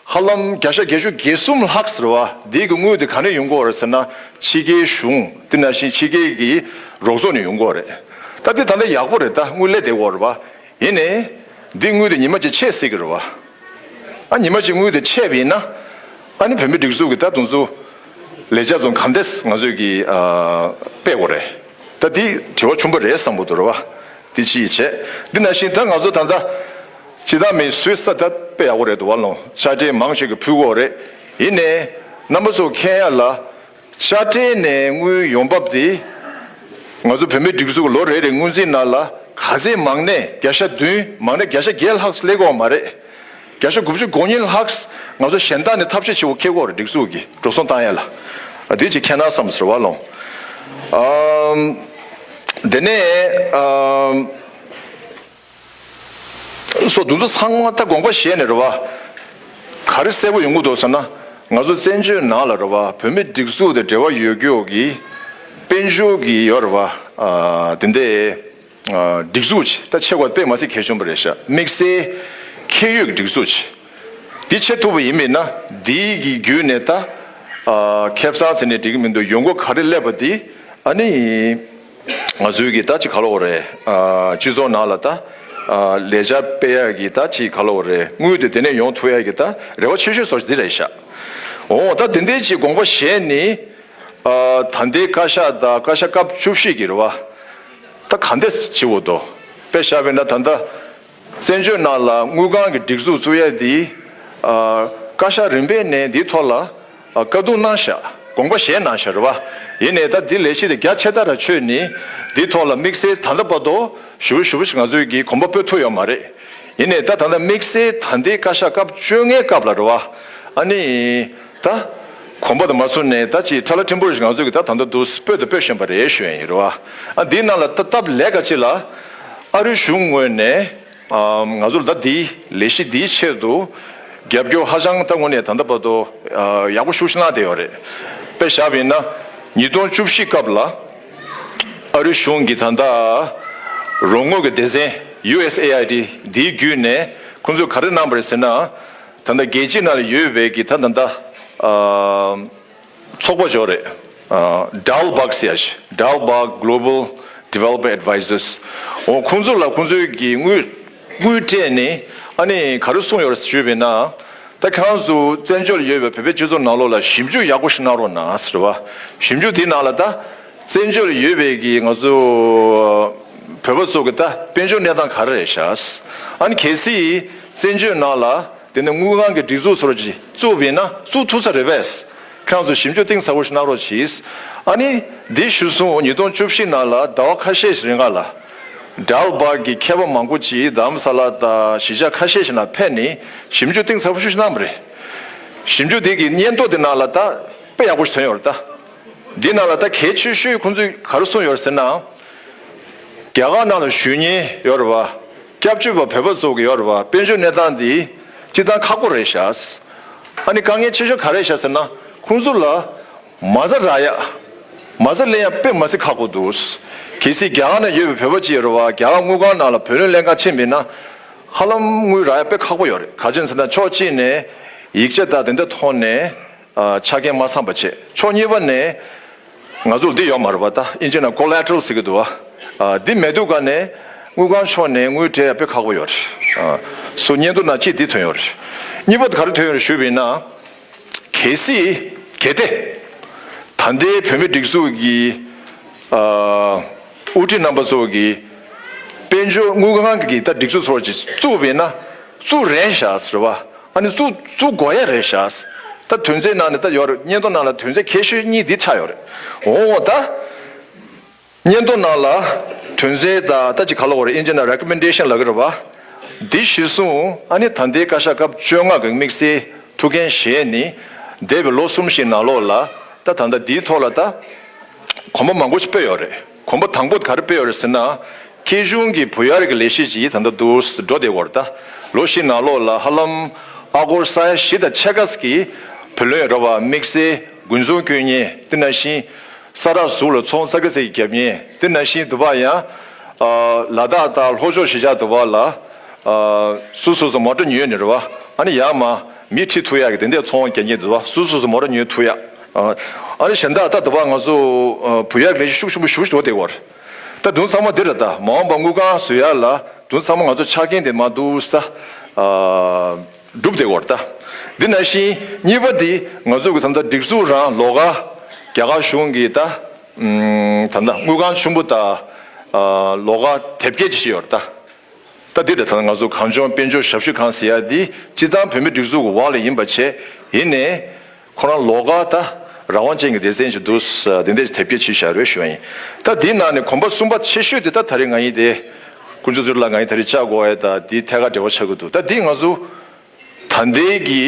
ཧ་ལམ་བརྒྱ་ཆ་བརྒྱད་ཅུ་གྱ་གསུམ་ལྷག་ཙམ་རེད་བ། འདི་གི་དངུལ་དེ་ག་ནས་ཡོང་གི་ཡོད་རེད་ཟེར་ན་ཕྱི་རྒྱལ་གཞུང་དེ་ནང་བཞིན་ཕྱི་རྒྱལ་གྱི་རོགས་ཚོགས་ནས་ཡོང་གི་ཡོད་རེད། ད་འདི་ད་ལྟ་ཡག་པོ་རེད་ད། དངུལ་སླེབས་བསྡད་ཡོད་རེད་བ། ཡིན་ནའི། འདི་དངུལ་དེ་ཉི་མ་གཅིག་ཆད་སྲིད་ཀྱི་རེད་བ། ཨ་ཉི་མ་གཅིག་དངུལ་དེ་ཆད་པ་ཡིན་ན། ཨ་ནི་བོད་མི་སྒྲིག་འཛུགས་ཀྱི་ད་དུང་ཚོ་ལས་འཆར་ཚོ་གང་འདྲས་ང་ཚོས་ཀྱི་ཨ་སྤེལ་དགོས་རེད། ད་འདི་དྲི་བ་ཆེན་པོ་རེད་བསམ་གྱི་འདུག་རེད་བ། འདི་ཅི་ཡིས་བྱས། འདི་ནང་བཞིན་ད་ང་ཚོ་ད་ལྟ་ཇི་ལྟར་མིན་སུད་སི་ད་དཔེ་ཡག་པོ་རེད་འདུག་བ། ལོང་དཔྱ་ཁྲལ་མང་ཆེ་གི་ཕུལ་དགོས་རེད། ཡིན་ནའི་རྣམ་པ་ཚོ་མཁྱེན་ཡ་ལ། དཔྱ་ཁྲལ་ནས་དངུལ་ཡོང་འབབ་དེ། ང་ཚོ་བོད་མིའི་སྒྲིག་འཛུགས་ལོ་རེ་རེའི་སྔོན་རྩིས་ནང་ལ་ག་ཚད་མང་ནས་བརྒྱ་ཆ་བདུན། མང་ནས་བརྒྱ་ཆ་བརྒྱད་ལྷག་སླེབས་ཀྱི་ཡོད་མ་རེད། བརྒྱ་ཆ་དགུ་བཅུ་གོ་གཉིས་ལྷག་ང་ཚོ་གཞན་དག་ནས་ཐབས་ཤེས་བྱེད་དགོས་ཀྱི་ཡོད་རེད། སྒྲིག་འཛུགས་ཀྱི་འགྲོ་སོང་བཏང་ཡ་ལ། ཨ་དེ་ཅིག་མཁྱེན་ན་བསམ་ཟེར་བ་ལོང་། ཨམ། དེ་ནས་ཨམ། སོ་དེ་ཚོ་ཚང་མ་ད་དགོངས་པ་བཞེས་ནས་རེད་བ། ག་རེ་གསལ་པོ་ཡོང་གི་འདུག་ཟེར་ན། ང་ཚོ་བཙན་བྱོལ་ནང་ལ་རེད་བ། བོད་མི་སྒྲིག་འཛུགས་དང་འབྲེལ་བ་ཡོད་རྒྱུ་གི་དཔལ་འབྱོར་གྱི་ཡོད་རེད་བ། ཨ་དེ་འདྲའི་ཨ་སྒྲིག་འཛུགས་ཅིག་ད་ཆེ་བ་དཔེ་མ་སྲིད་གལ་ཆེན་པོ་རེད་ཤག་དམིགས་བསལ་ཁེ་ཡོད་ཀྱི་སྒྲིག་འཛུགས་ཅིག་འདི་ཆེ་ཐུབ་པ་ཡིན་མིན་ན། འདི་གི་བརྒྱུད་ནས་ད་ཨ་ཁེ་བཟང་ཟེར་ནས་འགྲིག་གི་མི་འདུག་ཡོང་སྒོ་ག་རེ་སླེབས་པ་འདི། ཨ་ནི། ང་ཚོའི་གི་ད་ཅི་ག་ལབ་དགོས་རེད། ཨ་སྤྱི་ཚོགས་ནང་ལ་ད་ཨ་ལས་འཆར་སྤེལ་ཡག་གི་ད་ཅི་ག་ལབ་དགོས་རེད། དངུལ་དེ་དེ་ནས་ཡོང་ཐུབ་ཡག་གི་ད་རེ་བ་ཆེ་ཤོས་སོགས་འདི་རེད་ཤག་འོ་ད་དེ་འདྲའི་ཅིག་དགོངས་པ་བཞེས་ནི། ཨ་ད་ལྟའི་བཀའ་ཤག་དང་བཀའ་ཤག་སྐབས་བཅུ་བཞི་གི་རེད་བ། ད་ག་འདྲས་བྱེད་དགོས་འདུག་དཔེ་བཞག་པ་ཡིན་ན་ད་ལྟ་བཙན་བྱོལ་ནང་ལ་དངུལ་ཁང་གི་སྒྲིག་འཛུགས་བཙུགས་ཡ་འདི་ཨ་བཀའ་ཤག་རིམ་པས་ནས་འདིའི་ཐོག་ལ་ཨ་བཀའ་བསྡུར་གནང་ཤག་དགོངས་པ་བཞེས་གནང་ཤག་རེད་བ། ཡིན་ནའི་ད་འདི་ལས་གཞི་དེ་རྒྱ་ཆེ་ཐག་ར་ཆོད་ནི་འདིའི་ཐོག་ལ་དམིགས་བསལ་ད་ལྟ་བར་དུ་ཞུ་བ་ཞུ་བ་ཞིག་ང་ཚོས་ཀྱི་གོམ་པ་སྤོས་ཐུབ་ཡོད་མ་རེད། ཡིན་ནའི་ད་ད་ལྟ་དམིགས་བསལ་ད་ལྟའི་བཀའ་ཤག་སྐབས་བཅོ་ལྔའི་སྐབས་ལ་རེད་བ། ཨ་ནི་ད་གོམ་པ་དང་མ་སོང་ནས་ད་ཅིག་ཁྲ་ལ་ཕྲན་བུ་རེ་ཞིག་ང་ཚོས་ཀྱི་ད་ད་ལྟ་འདུག་སྤོས་དང་སྤོས་བཞིན་པ་རེད་ཞུ་ཡ་ཡིན་རེད་བ། ཨ་འདིའི་ནང་ལ་ད་སྟབས་ལེགས་ཀ་ཅིག་ལ་ཨ་རིའི་གཞུང་ངོས་ནས་ཨ་ང་ཚོ་ལ་ད་འདིའི་ལས་གཞི་འདིའི་ཆེད་དུ་རྒྱབ་སྐྱོར་ཧ་ཅང་ད་དངོས་གནས་ད་ལྟ་བར་དུ་ཨ་ཡག་པོ་ཤུགས་ཆེ་གནང་བསྡད་ཡོད་རེད། དཔེ་བཞག་པ་ཡིན་ན་ཉིས་སྟོང་བཅུ་བཞི་སྐབས་ལ་ཨ་རིའི་གཞུང་གིས་ད་ལྟ་རོགས་དངུལ་གྱི་སྡེ་ཚན་ཡུ་ཨེས་ཨེ་ཨའི་ཌི་འདིའི་བརྒྱུད་ནས་ཁོང་ཚོས་ག་རེ་གནང་བ་རེད་ཟེར་ན། ད་ལྟ་རྒྱལ་སྤྱི་ནང་ལ་ཡོད་པའི་གི་ད་ད་ལྟ་ཨ་ཚོགས་པ་ཅིག་ཡོད་རེད། ཨ་ཌལ་བྷག་ཟེར་ཡ་ཞིག Dalbach Global Development Advisors། འོ་ཁོང་ཚོ་ལ་ཁོང་ཚོའི་གི་དངུལ་དངུལ་སྤྲད་ནས་ཨ་ནི་ག་རེ་གསུངས་ཡོད་རེད་ཞུས་པས་ན། ད་ཁྱེད་རང་ཚོ་བཙན་བྱོལ་ལ་ཡོད་པའི་བོད་པའི་སྤྱི་ཚོགས་ནང་ལོགས་ལ་ཞིབ་འཇུག་ཡག་པོ་ཞིག་གནང་རོགས་གནང་ཟེར་བ། ཞིབ་འཇུག་དེའི་ནང་ལ་ད་བཙན་བྱོལ་ལ་ཡོད་པའི་གི་ང་ཚོ་བོད་པ་ཚོ་གི་ད་དཔལ་འབྱོར་གནས་སྟངས་ག་རེ་རེད་ཤག་ཨ་ནི་གལ་སྲིད་བཙན་བྱོལ་ནང་ལ་དེ་ནས་དངུལ་ཁང་གི་སྒྲིག་འཛུགས་ཚོ་ཅིག་བཙུགས་པ་ཡིན་ན་བཙུགས་ཐུབ་ས་རེད་པས། ཁྱེད་རང་ཚོ་ཞིབ་འཇུག་གཏིང་ཟབ་པོ་ཞིག་གནང་རོགས་གྱིས། ཨ་ནི་འདི་གཞིར་བཟུང་ཉིས་སྟོང་བཅུ་བཞི་ནང་ལ་ཟླ་བ་ཁ་ཤས་ཤིག་རིང་ལ་ཌལ་བྷག་གི་མཁས་པ་མང་པོ་ཅིག་རྡ་རམ་ས་ལ་དང་གཞིས་ཆགས་ཁ་ཤས་ཤིག་ནང་ཕེབས་ནས་ཞིབ་འཇུག་གཏིང་ཟབ་པོ་ཞིག་གནང་བ་རེད། ཞིབ་འཇུག་དེ་གི་སྙན་ཐོ་དེ་ནང་ལ་ད་དཔེ་ཡག་པོ་ཞིག་ཐོན་ཡོད་རེད་ད། འདི་ནང་ལ་ད་གལ་ཆེ་ཤོས་ཁོང་ཚོས་ག་རེ་གསུངས་ཡོད་རེད་ཟེར་ན། རྒྱ་གར་ནང་ལ་བཞུགས་མཁན་ཡོད་རེད་བ། སྐྱབས་བཅོལ་བ་བོད་པ་ཚོ་གི་ཡོད་རེད་བ། དཔལ་འབྱོར་གནས་སྟངས་འདི་སྤྱིར་བཏང་ཁག་པོ་རེད་ཤག་ཨ་ནི་དཀའ་ངལ་ཆེ་ཤོས་ག་རེ་ཤག་ཟེར་ན། ཁོང་ཚོ་ལ་མ་རྩ་རག་ཡ། མ་རྩ་ལེན་ཡ་དཔེ་མ་སྲིད་ཁག་པོ་འདུག་གལ་སྲིད་རྒྱ་གར་ནང་ཡོད་པའི་བོད་པ་ཅིག་ཡོད་རེད་བ། རྒྱ་གར་དངུལ་ཁང་ནང་ལ་བུ་ལོན་ལེན་ག་ཕྱིན་པ་ཡིན་ན། ཧ་ལམ་དངུལ་རག་ཡ་དཔེ་ཁག་པོ་ཡོད་རེད། ག་ཅི་ཟེར་ན་ཕྱོགས་གཅིག་ནས་ཡིག་ཆ་དང་དེ་འདྲ་ཐོག་ནས་ཨ་ཆ་རྐྱེན་མ་ཚང་བ་བྱས། ཕྱོགས་གཉིས་པ་ནས་ང་ཚོར་འདི་ཡོད་མ་རེད་བ། ད་ཨིན་ཇི་ནང་ཀོ་ལེ་ཊ་རལ་ཟེར་གི་འདུག་བ། ཨ་འདི་མེད་དུས་ག་ནས་དངུལ་ཁང་ཕྱོགས་ནས་དངུལ་སྤྲད་ཡ་དཔེ་ཁག་པོ་ཡོད་རེད། ཨ་སོ་སྙན་ཐོ་ནང་གཅིག་འདི་ཐོན་ཡོད་རེད། གཉིས་པ་དེ་ག་རེ་ཐོན་ཡོད་རེད་ཞུས་པ་ཡིན་ན། གལ་སྲིད་གལ་ཏེ་ད་ལྟའི་བོད་མིའི་སྒྲིག་འཛུགས་ཀྱི་ཨ་དབུ་ཁྲིད་རྣམ་པ་ཚོ་གིས་དཔལ་འབྱོར་དངུལ་ཁང་གི་ད་སྒྲིག་འཛུགས་ཚོ་ཅིག་བཙུགས་པ་ཡིན་ན་བཙུགས་རན་ཤག་ཟེར་བ། ཨ་ནི་བཙུགས་བཙུགས་དགོས་ཡ་རེད་ཤག་ད་དོན་ཚན་ནང་ནས་ད་ཡོད་རེད། སྙན་ཐོ་ནང་ལ་དོན་ཚན་གལ་ཤོས་གཉིས་འདི་ཆགས་ཡོད་རེད། འོ་འོ་ད། སྙན་ཐོ་ནང་ལ་དོན་ཚན་དང་ད་ཅི་ག་ལབ་དགོས་རེད། ཨིན་ཇི་ནང་རེ་ཀོ་མེན་ཌེ་ཤན་ལབ་ཀྱི་རེད་བ། འདི་གཞིར་བཟུང་ཨ་ནི་ད་ལྟའི་བཀའ་ཤག་སྐབས་བཅོ་ལྔ་གི་དམིགས་བསལ་ཐུགས་འགན་བཞེས་ནས་འདས་པའི་ལོ་གསུམ་བཞིའི་ནང་ལོགས་ལ་ད་ད་ལྟ་འདིའི་ཐོག་ལ་ད་གོམ་པ་མང་པོ་ཞིག་སྤོས་ཡོད་རེད། གོམ་པ་དང་པོ་ག་རེ་སྤོས་ཡོད་རེད་ཟེར་ན། ཁེ་གཞུང་གི་བུ་ཡར་གྱི་ལས་གཞི་ཅིག་ད་ལྟ་འདུག་འགྲོ་བསྡད་ཡོད་རེད། ད་ལོ་བཞིའི་ནང་ལོགས་ལ་ཧ་ལམ་ཨ་སྒོར་ས་ཡ་བཞི་དང་ཕྱེད་ཀ་ཙམ་གྱི་བུ་ལོན་རེད་བ། དམིགས་བསལ་དགུན་ཚོང་བསྐྱོན་མཁན། དེ་ནང་བཞིན་ས་རག་ཟུར་ལ་ཚོང་ས་ཀ་ཙམ་བརྒྱབ་མཁན། དེ་ནང་བཞིན་དུ་བ་ཡང་ཨ་ལ་དྭགས་དང་ལྷོ་ཕྱོགས་གཞིས་ཆགས་དུ་བ་ལ་ཨ་སོ་སོ་སོ་མོ་ཊ་ཉོས་ནས་རེད་བ། ཨ་ནི་ཡར་མར་མི་ཁྲིད་ཐུབ་ཡག་གི་དེ་འདྲའི་ཚོང་རྒྱག་མཁན་དུ་བ། སོ་སོ་སོ་མོ་ཊ་ཉོ་ཐུབ་ཡག་ཨ་ཨ་ནི་གཞན་དག་ད་དུ་བ་ང་ཚོ་ཨ་བུ་ཡར་ལས་གཞི་ཤུགས་ཆེན་པོ་ཞེ་པོ་ཅིག་འགྲོ་བསྡད་ཡོད་རེད། ད་དུང་ཚང་མ་འདི་རེད། ད་མ་འོངས་པ་དངུལ་ཁང་བཟོ་ཡག་ལ་དུང་ཚང་མ་ང་ཚོ་ཆ་རྐྱེན་དེ་མ་འདུག་ས་ཨ་སྒྲུབ་བསྡད་ཡོད་རེད། ད་འདི་ནང་བཞིན་གཉིས་པ་འདི་ང་ཚོ་གི་ད་ལྟ་སྒྲིག་འཛུགས་རང་ལོགས་ཀ་རྒྱ་གར་གཞུང་གི་ད་ཨམ་ད་ལྟ་དངུལ་ཁང་ཆེན་པོ་དང་ཨ་ལོགས་ཀ་དེབ་སྐྱེལ་ཅིག་བྱས་ཡོད་རེད། ད་ད་འདི་རེད། ད་ང་ཚོ་གངས་ལྗོངས་དཔལ་འབྱོར་ཞབས་ཞུ་ཁང་ཟེར་ཡག་འདི་སྤྱིར་བཏང་བོད་མིའི་སྒྲིག་འཛུགས་ཀྱི་འོག་ལ་ཡིན་པ་བྱས། ཡིན་ནའི་ཁོ་རང་ལོགས་ཀ་ད་རང་དབང་ཅན་གྱི་སྡེ་ཚན་ཞིག་འདུག་དེ་འདྲས་དེབ་སྐྱེལ་བྱས་བཞག་རེད་ཞུ་བ་ཡིན། ད་འདིའི་ནང་ནས་གོམ་པ་གསུམ་པ་ཆེ་ཤོས་དེ་ད་ད་རེས་ང་ཡིན་དེ། དཀོན་མཆོག་ཟུར་ལ་ང་ཡིན་ད་རེས་བཅར་དགོས་ཡ་ད་འདི་ཐད་ཀར་འབྲེལ་བ་ཆགས་ཀྱི་འདུག་ད་འདི་ང་ཚོ་ད་ལྟའི་གི་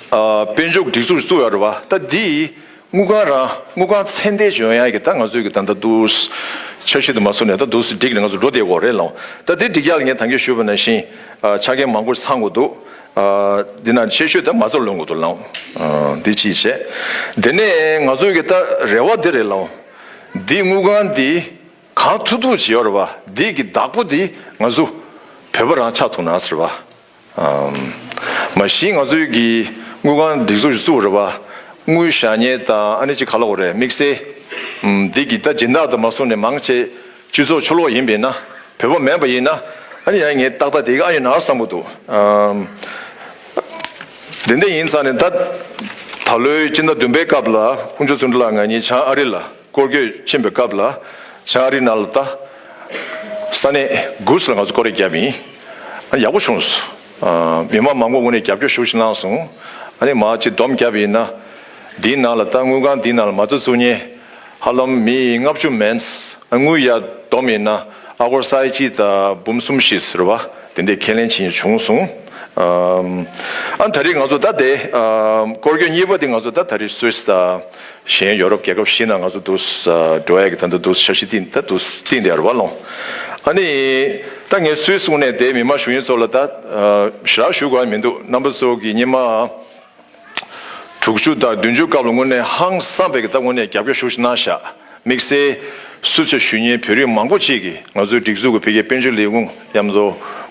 ཨ་དཔལ་འབྱོར་སྒྲིག་འཛུགས་བཙུགས་ཡོད་རེད་བ། ད་འདི་དངུལ་ཁང་རང་དངུལ་ཁང་ཚད་ལྡན་ཞིག་ཡོང་ཡ་གི་ད་ང་ཚོའི་གི་ད་ལྟ་འདུག་འཆར་གཞི་དུ་མ་བཟོ་ནས་ད་འདུག་སྒྲིག་ནས་ང་ཚོ་འགྲོ་བསྡད་ཡོད་རེད་ལགས། ད་འདི་སྒྲིག་ཡག་ལ་ངས་ད་གིན་ཞུས་པ་ནང་བཞིན་ཨ་ཆ་རྐྱེན་མང་པོ་ཚང་དགོས་འདུག་ཨ་འདི་ནང་ཆེ་ཤོས་ད་མ་རྩ་ལོན་དགོས་འདུག་ལགས། ཨ་འདི་གཅིག་བྱས། དེ་ནས་ང་ཚོའི་གི་ད་རེ་བ་འདི་རེད་ལགས། འདི་དངུལ་ཁང་འདི་གང་ཐུབ་ཐུབ་བྱས་ཡོད་རེད་བ། འདི་གི་བདག་པོ་འདི་ང་ཚོ་བོད་པ་རང་ཆགས་ཐུབ་ན་ཟེར་བ། ཨམ། མ་གཞི་ང་ཚོའི་གི་དངུལ་ཁང་སྒྲིག་འཛུགས་ཤིག་བཙུགས་རེད་བ། དངུལ་བཞག་མཁན་དང་ཨ་ནི་ཅིག་ག་ལབ་དགོས་རེད། དམིགས་བསལ་ཨམ་འདི་གི་ད་སྦྱིན་བདག་དང་མ་སོང་ནས་མང་ཆེ་སྤྱི་ཚོགས་ཕྱི་ལོགས་ཡིན་པས་ན། བོད་པ་མིན་པ་ཡིན་ན་ཨ་ནི་ཡང་ངས་ཏག་ཏག་དེ་ག་ཨ་ཡོད་ན་བསམ་གྱི་འདུག་ཨམ། དེ་འདྲ་ཡིན་ཙང་ནས་ད་ ད་ལོའི་སྤྱི་ཟླ་བདུན་པའི་སྐབས་ལ་དཀོན་མཆོག་བརྩོན་འགྲུས་ལགས་ང་གཉིས་བྱང་ཨ་རི་ལ་སྐོར་སྐྱོད་ཕྱིན་པའི་སྐབས་ལ་བྱང་ཨ་རི་ནང་ལ་ད་ས་གནས་གྷུ་སི་ལ་ང་ཚོ་སྐོར་ར་བརྒྱབ་ཡིན། ཨ་ནི་ཡག་པོ་བྱུང་སོང་། ཨ་མི་མང་མང་པོ་ངོས་ནས་རྒྱབ་སྐྱོར་ཤུགས་ཆེ་གནང་སོང་། ཨ་ནི་མར་ཅིག་སྡོམ་བརྒྱབ་ཡིན་ན་འདིའི་ནང་ལ་ད་དངུལ་ཁང་འདིའི་ནང་ལ་མ་རྩ་བཙུགས་མཁན་ཧ་ལམ་མི་ལྔ་བཅུ་མིན། ཨ་དངུལ་ཡར་བསྡོམས་ཡིན་ན་ཨ་སྒོར་ས་ཡ་གཅིག་དང་འབུམ་གསུམ་བཞི་ཟེར་བ་དེ་འདྲས་ཁས་ལེན་བྱེད་མཁན་བྱུང་སོང་། ཨམ། ཨ་ད་རེས་ང་ཚོ་ད་དེ་ཨམ་སྐོར་སྐྱོད་གཉིས་པ་དེ་ང་ཚོ་ད་ད་རེས་སུད་སི་དང་གཞན་ཡོ་རོབ་རྒྱལ་ཁབ་བཞི་ནང་ང་ཚོ་འདུག་ཨ་འགྲོ་ཡ་གི་ད་འདུག་འདུག་འཆར་གཞི་བཏིང་ད་འདུག་བཏིང་བསྡད་ཡོད་རེད་བ་ལོ། ཨ་ནི་ད་ངས་སུད་སི་ངོས་ནས་དེ་མི་མང་གཞུང་གཡོག་ཚོ་ལ་ད་ཨ་ཞེ་དྲག་ཞུ་དགོས་ཡ་མི་འདུག་རྣམ་པ་ཚོ་གི་སྔོན་མ། དྲུག་ཅུ་དང་བདུན་ཅུ་སྐབས་ལ་དངོས་གནས་ཧང་སངས་པའི་གི་ད་དངོས་གནས་རྒྱབ་སྐྱོར་ཤུགས་ཆེ་གནང་ཤག་དམིགས་བསལ་སུད་སི་ཞུ་མཁན་བོད་རིགས་མང་པོ་ཅིག་གིས་ང་ཚོའི་སྒྲིག་འཛུགས་ཀྱི་ཕ་གིའི་དཔལ་འབྱོར་ལས་ཁུངས་མཉམ་དུ་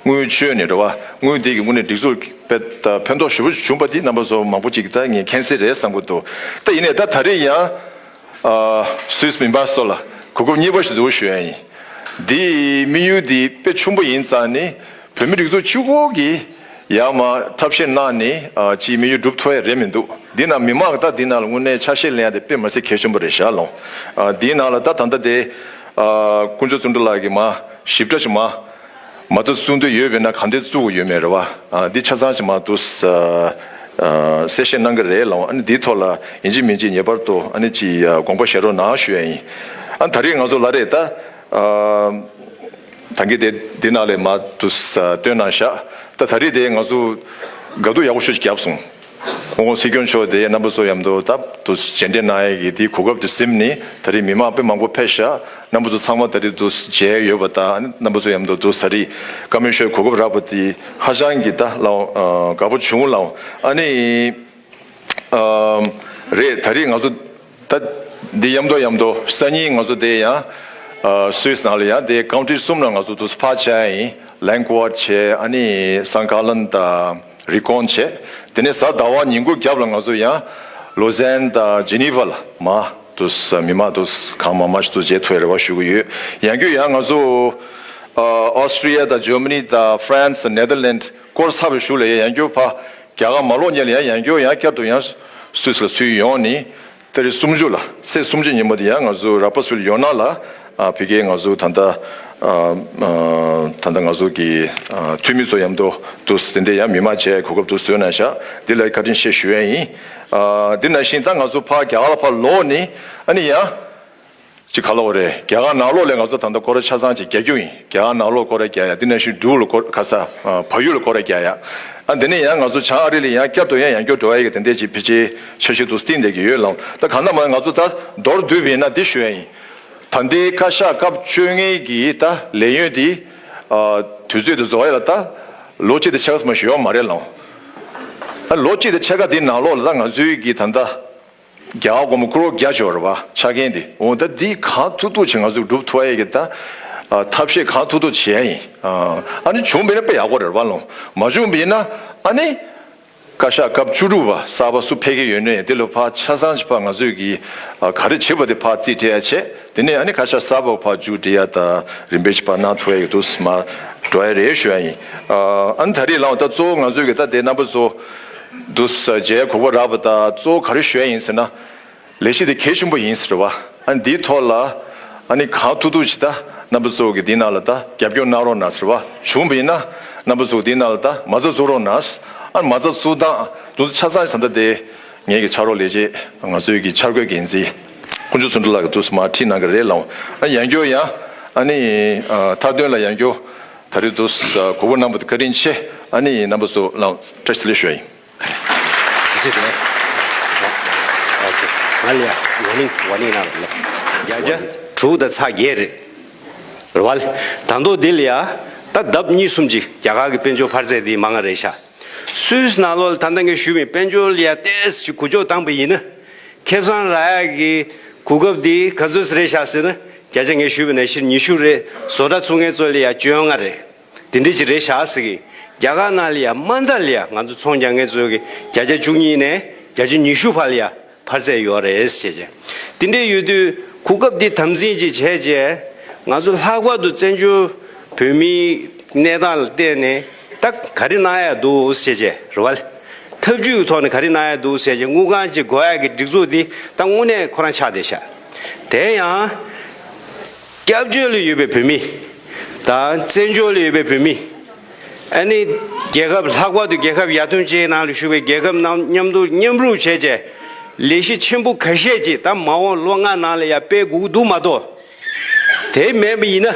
དངུལ་བཅོལ་ནས་རེད་བ། དངུལ་དེ་གི་དངོས་གནས་སྒྲིག་འཛུགས་དཔེ་ད་ཕན་ཐོགས་ཞེ་པོ་བྱུང་པ་དེ་རྣམ་པ་ཚོ་མང་པོ་ཅིག་གིས་ད་ངས་མཁྱེན་གསལ་རེད་བསམ་གྱི་འདུག་ད་ཡིན་ནའི་ད་ད་རེས་ཡང་ཨ་སུད་སི་མི་མང་ཚོ་ལ་གོ་སྐབས་གཉིས་པ་ཞིག་འདུག་ཞུ་ཡ་ཡིན། འདིའི་དམིགས་ཡུལ་འདི་དཔེ་ཆེན་པོ་ཡིན་ཙང་ནི། བོད་མི་སྒྲིག་འཛུགས་གཅིག་པོ་གིས་ཡར་མར་ཐབས་ཤེས་གནང་ནས་ཨ་ཅིག་དམིགས་ཡུལ་འགྲུབ་ཐུབ་ཡ་རེད་མི་འདུག་འདི་ནང་མི་མང་གི་ད་འདི་ནང་ལ་དངོས་གནས་ཆ་ཤས་ལེན་ཡ་དེ་དཔེ་མི་སྲིད་གལ་ཆེན་པོ་རེད་ཤག་ལོ། ཨ་འདིའི་ནང་ལ་ད་ད་ལྟ་དེ་ཨ་དཀོན་མཆོག་བརྩོན་འགྲུས་ལགས་ཀྱིས་མར་ཞིབ་ཕྲ་ཞིག་མར་མ་རྩ་བཙུགས་འདོད་ཡོད་པས་ན་ག་འདྲས་བཙུགས་དགོས་ཡོད་མེད་རེད་བ། ཨ་འདི་ཆ་ཚང་ཞིག་མར་འདུག་ཨ་གསལ་བཤད་གནང་གི་རེད་ལོ། ཨ་ནི་འདིའི་ཐོག་ལ་ཡིན་གཅིག་མིན་གཅིག་ངེས་པར་དུ་ཨ་ནི་ཅིག་ཨ་དགོངས་པ་བཞེས་རོགས་གནང་ཞུ་ཡ་ཡིན། ཨ་ད་རེས་ང་ཚོ་ལ་རེད་ད་ཨ། ད་གིན་དེ་འདི་ནང་ལས་མར་དུ་ས་བཏོན་གནང་ཤག་ད་ད་རེས་དེ་ང་ཚོ་དགའ་སྡུག་ཡག་པོ་ཤུགས་ཀྱིས་བརྒྱབ་སོང་། ཁོང་སྲིད་སྐྱོང་མཆོག་དེ་རྣམ་པ་ཚོ་མཉམ་དུ་ད་དུ་མཇལ་འཕྲད་གནང་ཡས་ཀྱི་དེའི་གོ་སྐབས་དེ་ཟིན་ནས་ད་རེས་མི་མང་དཔེ་མང་པོ་ཕེབས་ཤག་རྣམ་པ་ཚོ་ཚང་མ་ད་རེས་དུ་མཇལ་ཡོད་པ་དང་རྣམ་པ་ཚོ་མཉམ་དུ་དུ་ས་རི་བཀའ་མོལ་ཤོད་གོ་སྐབས་རག་པ་དེ་ཧ་ཅང་གི་ད་ལའོ་དགའ་པོ་བྱུང་ལའོ། ཨ་ནི། ཨམ། རེད། ད་རེས་ང་ཚོ་ད་འདི་མཉམ་དུ་མཉམ་དུ་སང་ཉིན་ང་ཚོ་དེ་ཡང་ཨ་སུད་སི་ནང་ལ་ཡང་དེ་ཀའུན་ཊི་གསུམ་ལ་ང་ཚོ་དུ་ཕར་བཅར་ཡིན། ལེང་ཀོ་ཝར་བྱས། ཨ་ནི་སན་ཀ་ལན་དང་རི་ཀོན་བྱས། དེ་ནས་གཟའ་ཟླ་བ་ཉིན་གུང་རྒྱབ་ལ་ང་ཚོ་ཡང་ལོ་ཟན་དང་ཇི་ནི་ཝ་ལ་མ་དུ་མི་མང་དུ་གང་མང་མང་ཞིག་ཏུ་མཇལ་ཐུབ་ཡ་རེ་བ་ཞུ་གི་ཡོད། ཡང་བསྐྱར་ཡང་ང་ཚོ་ཨ་ཨོ་སི་ཊི་རི་ཡ་དང་ཇར་མ་ནི་དང་ཧྥ་རན་སི་དང་ནེ་དར་ལེན་ཌི་སྐོར་ཚར་བའི་གཞུག་ལ་ཡང་བསྐྱར་ཕར། རྒྱ་གར་མ་ལོག་ཉིན་ལ་ཡང་ཡང་བསྐྱར་ཡང་བསྐྱར་དུ་ཡང་སུད་སི་ལ་ཚུར་ཡོང་ནས་ཏ་རིག་སུམ་ཅུ་ལ་ཚེས་སུམ་ཅུ་ཉིན་མོ་དེ་ཡང་ང་ཚོ་ར་པར་སི་ཕིལ་ཌི་ཡོད་ན་ལ་ཨ་ཕ་གིའི་ང་ཚོ་ད་ལྟ་ཨ་ཨ་ད་ལྟ་ང་ཚོ་གི་ཨ་འཐུས་མི་ཚོ་མཉམ་དུ་དུ་དེ་འདྲ་ཡང་མི་མང་བཅས་གོ་སྐབས་དུ་བཟོས་གནང་ཤག་འདི་ལ་བཀའ་དྲིན་ཆེ་ཞུ་ཡ་ཡིན། ཨ་འདི་ནང་བཞིན་ད་ང་ཚོ་ཕར་རྒྱ་གར་ལ་ཕར་ལོག་ནས་ཨ་ནི་ཡང་། ཅིག་ག་ལ་འོ་རེད། རྒྱ་གར་ནང་ལོགས་ལ་ང་ཚོ་ད་ལྟ་སྐོར་ར་ཆ་ཚང་ཅིག་རྒྱག་རྒྱུ་ཡིན། རྒྱ་གར་ནང་ལོགས་སྐོར་ར་རྒྱག་ཡ། དེ་ནང་བཞིན་འབྲུག་ལ་སྐོར་ག་ས་ཨ་བལ་ཡུལ་ལ་སྐོར་ར་རྒྱག་ཡ། ཨ་དེ་ནས་ཡང་ང་ཚོ་བྱང་ཨ་རི་ལ་ཡང་བསྐྱར་དུ་ཡང་ཡང་བསྐྱར་འགྲོ་ཡ་གི་དེ་འདྲས་ཅིག་ཕལ་ཆེར་འཆར་གཞི་དུ་བཏིང་བསྡད་ཀྱི་ཡོད་ལགས། ད་གང་ལྟར་མ་ང་ཚོ་ད་མདོར་བསྡུས་པ་ཡིན་ན་འདི་ཞུ་ཡ་ཡིན། ད་ལྟའི་བཀའ་ཤག་སྐབས་བཅོ་ལྔའི་གི་ད་ལས་ཡུན་འདི་ཨ་དུས་ཚོད་དུ་རྫོགས་ཡ་ལ་ད་ལོ་གཅིག་དང་ཕྱེད་ཀ་ཙམ་ཞིག་ཡོད་མ་རེད་ལགས། ཨ་ལོ་གཅིག་དང་ཕྱེད་ཀ་འདི་ནང་ལོགས་ལ་ད་ང་ཚོའི་གི་ད་ལྟ། རྒྱ་གར་སྒོར་མོ་ཀོ་རོར་བརྒྱ་ཅིག་ཡོད་རེད་བ། ཆ་རྐྱེན་དེ། འོ་ད་འདི་གང་ཐུབ་ཐུབ་བྱས་ང་ཚོས་སྒྲུབ་ཐུབ་ཡ་གི་ད་ཨ་ཐབས་ཤེས་གང་ཐུབ་ཐུབ་བྱེད་ཡ་ཡིན། ཨ་ཨ་ནི་བྱུང་བ་ཡིན་ན་དཔེ་ཡག་པོ་རེད་བ་ལོ། མ་བྱུང་བ་ཡིན་ན་ཨ་ནི་བཀའ་ཤག་སྐབས་བཅུ་དྲུག་པ་གསར་པ་སུ་ཕེབས་ཀྱི་ཡོད་ན་ཡང་དེ་ལ་ཕར་ཆ་ཚང་ཞིག་ཕར་ང་ཚོས་ཀྱི་ཨ་ག་རེ་བྱེད་པ་དེ་ཕར་རྩིས་སྤྲད་ཡ་བྱས། དེ་ནས་ཨ་ནི་བཀའ་ཤག་གསར་པ་ཕར་མཇུག་སྒྲིལ་ཡ་ད་རིམ་པས་ཅིག་ཕར་གནང་ཐུབ་ཡ་གི་འདུག་སེ་མར་འགྲོ་ཡ་རེད་ཞུ་ཡ་ཡིན། ཨ་ཨ་ནི་ད་རེས་ལའང་ད་གཙོ་བོ་ང་ཚོས་ཀྱི་ད་དེ་རྣམ་པ་ཚོ་འདུག་སེ་མཇལ་གོ་སྐབས་རག་པ་ད་གཙོ་བོ་ག་རེ་ཞུ་ཡ་ཡིན་ཟེར་ན། ལས་གཞི་དེ་གལ་ཆེན་པོ་ཡིན་ཟེར་བ། ཨ་ནི་འདིའི་ཐོག་ལ་ཨ་ནི་གང་ཐུབ་ཐུབ་ཅིག་ད་རྣམ་པ་ཚོ་གི་འདི་ནང་ལ་ད་རྒྱབ་སྐྱོར་གནང་རོགས་གནང་ཟེར་བ། བྱུང་བ་ཡིན་ན་རྣམ་པ་ཚོ་འདི་ནང་ལ་ད་མ་རྩ་བཙུགས་རོགས་གནང་། ཨ་ནི་མ་རྩ་བཙུགས་སྟངས་འདུག་སེ་ཆ་ཚང་ད་ལྟ་དེ་ངེད་ཀྱི་ཕྱག་རོགས་ལས་བྱེད་ང་ཚོའི་གི་འཆར་འགོད་འགན་འཛིན་དཀོན་མཆོག་བརྩོན་འགྲུས་ལགས་ཀྱིས་འདུག་སེ་མར་ཁྲིད་གནང་གི་རེད་ལགས། ཨ་ནི་ཡང་བསྐྱར་ཡང་ཨ་ནི་ཨ་མཐའ་དོན་ལ་ཡང་བསྐྱར་ད་རེས་འདུག་སེ་གོ་སྐབས་གནང་བ་དེ་བཀའ་དྲིན་ཆེ། ཨ་ནི་རྣམ་པ་ཚོ་ལ་བཀྲ་ཤིས་བདེ་ལེགས་ཞུ་ཡ་ཡིན། དུས་ཚོད་དེ། ཨོ་ཁེ། ང་ལ་ཡ་ཝར་ནིང་ཝར་ནིང་གནང་རོགས་ལབ། བརྒྱ་ཆ་དྲུག་དང་ཚེག་བརྒྱད་རེད། རེད་བ་ལེ། ད་མདོ་འདི་ལ་ཡ། ད་ལྡབ་གཉིས་གསུམ་ཅིག་རྒྱ་གར་གྱི་དཔལ་འབྱོར་འཕར་ཚད་འདི་མང་ང་རེད་ཤག་སུད་སི་ནང་ལོགས་ལ་ད་ལྟ་ངས་ཞུས་པའི་དཔལ་འབྱོར་ལ་ཡ་ཏོག་ཙམ་ཅིག་འགུལ་སྐྱོད་བཏང་པ་ཡིན་ན། ཁེ་བཟང་རག་ཡ་གི་གོ་སྐབས་འདི་ག་ཚོད་ཙམ་རེད་ཤག་ཟེར་ན། བརྒྱ་ཆ་ངས་ཞུས་པ་ནང་བཞིན་ཉི་ཤུ་རེད། བཟོ་གྲྭ་ཚུགས་མཁན་ཚོ་ལ་ཡ་བཅོ་ལྔ་རེད། དེ་འདྲ་ཅིག་རེད་ཤག་ཟེར་གི། རྒྱ་གར་ནང་ལ་ཡ་དམའ་མཐའ་ལ་ཡ་ང་ཚོ་ཚོང་རྒྱག་མཁན་ཚོ་གི་བརྒྱ་ཆ་བཅུ་གཉིས་ནས་བརྒྱ་ཆ་ཉི་ཤུ་བར་ལ་ཡ་འཕར་ཚད་ཡོད་རེད་ཟེར་བྱས། དེ་འདྲ་ཡོད་དུས་གོ་སྐབས་འདི་དམ་འཛིན་ཅིག་བྱས་བྱས། ང་ཚོ་ལྷག་པར་དུ་བཙན་བྱོལ་བོད་མིའི་གནས་སྟངས་ལ་བལྟས་ནས་ད་ག་རེ་གནང་ཡ་འདུག་ཟེར་བྱས་རེད་བ་ལེ། ད་ ཐབས་ཇུས་ཀྱི་ཐོག་ནས་ག་རེ་གནང་ཡ་འདུག་ཟེར་བྱས་དངུལ་ཁང་ཅིག་དགོས་ཡ་གི་སྒྲིག་འཛུགས་འདི་ད་དངོས་གནས་ཁོ་རང་ཆགས་བསྡད་ཤག་དེ་ཡང་སྐྱབས་བཅོལ་ལ་ཡོད་པའི་བོད་མི་དང་བཙན་བྱོལ་ལ་ཡོད་པའི་བོད་མི། ཨ་ནི་རྒྱལ་ཁབ་ལྷག་པར་དུ་རྒྱལ་ཁབ་ཡར་ཐོན་ཅན་ནང་ལ་བཞུགས་པའི་རྒྱལ་ཁབ་ནང་མཉམ་དུ་མཉམ་རུབ་བྱས་བྱས་ལས་གཞི་ཆེན་པོ་ཁ་ཤས་ཅིག་ད་མ་འོངས་ལོ་ལྔ་ནང་ལ་ཡང་སྤེལ་དགོས་ཀྱི་འདུག་མ་གཏོགས། དེ་མེད་པ་ཡིན་ན་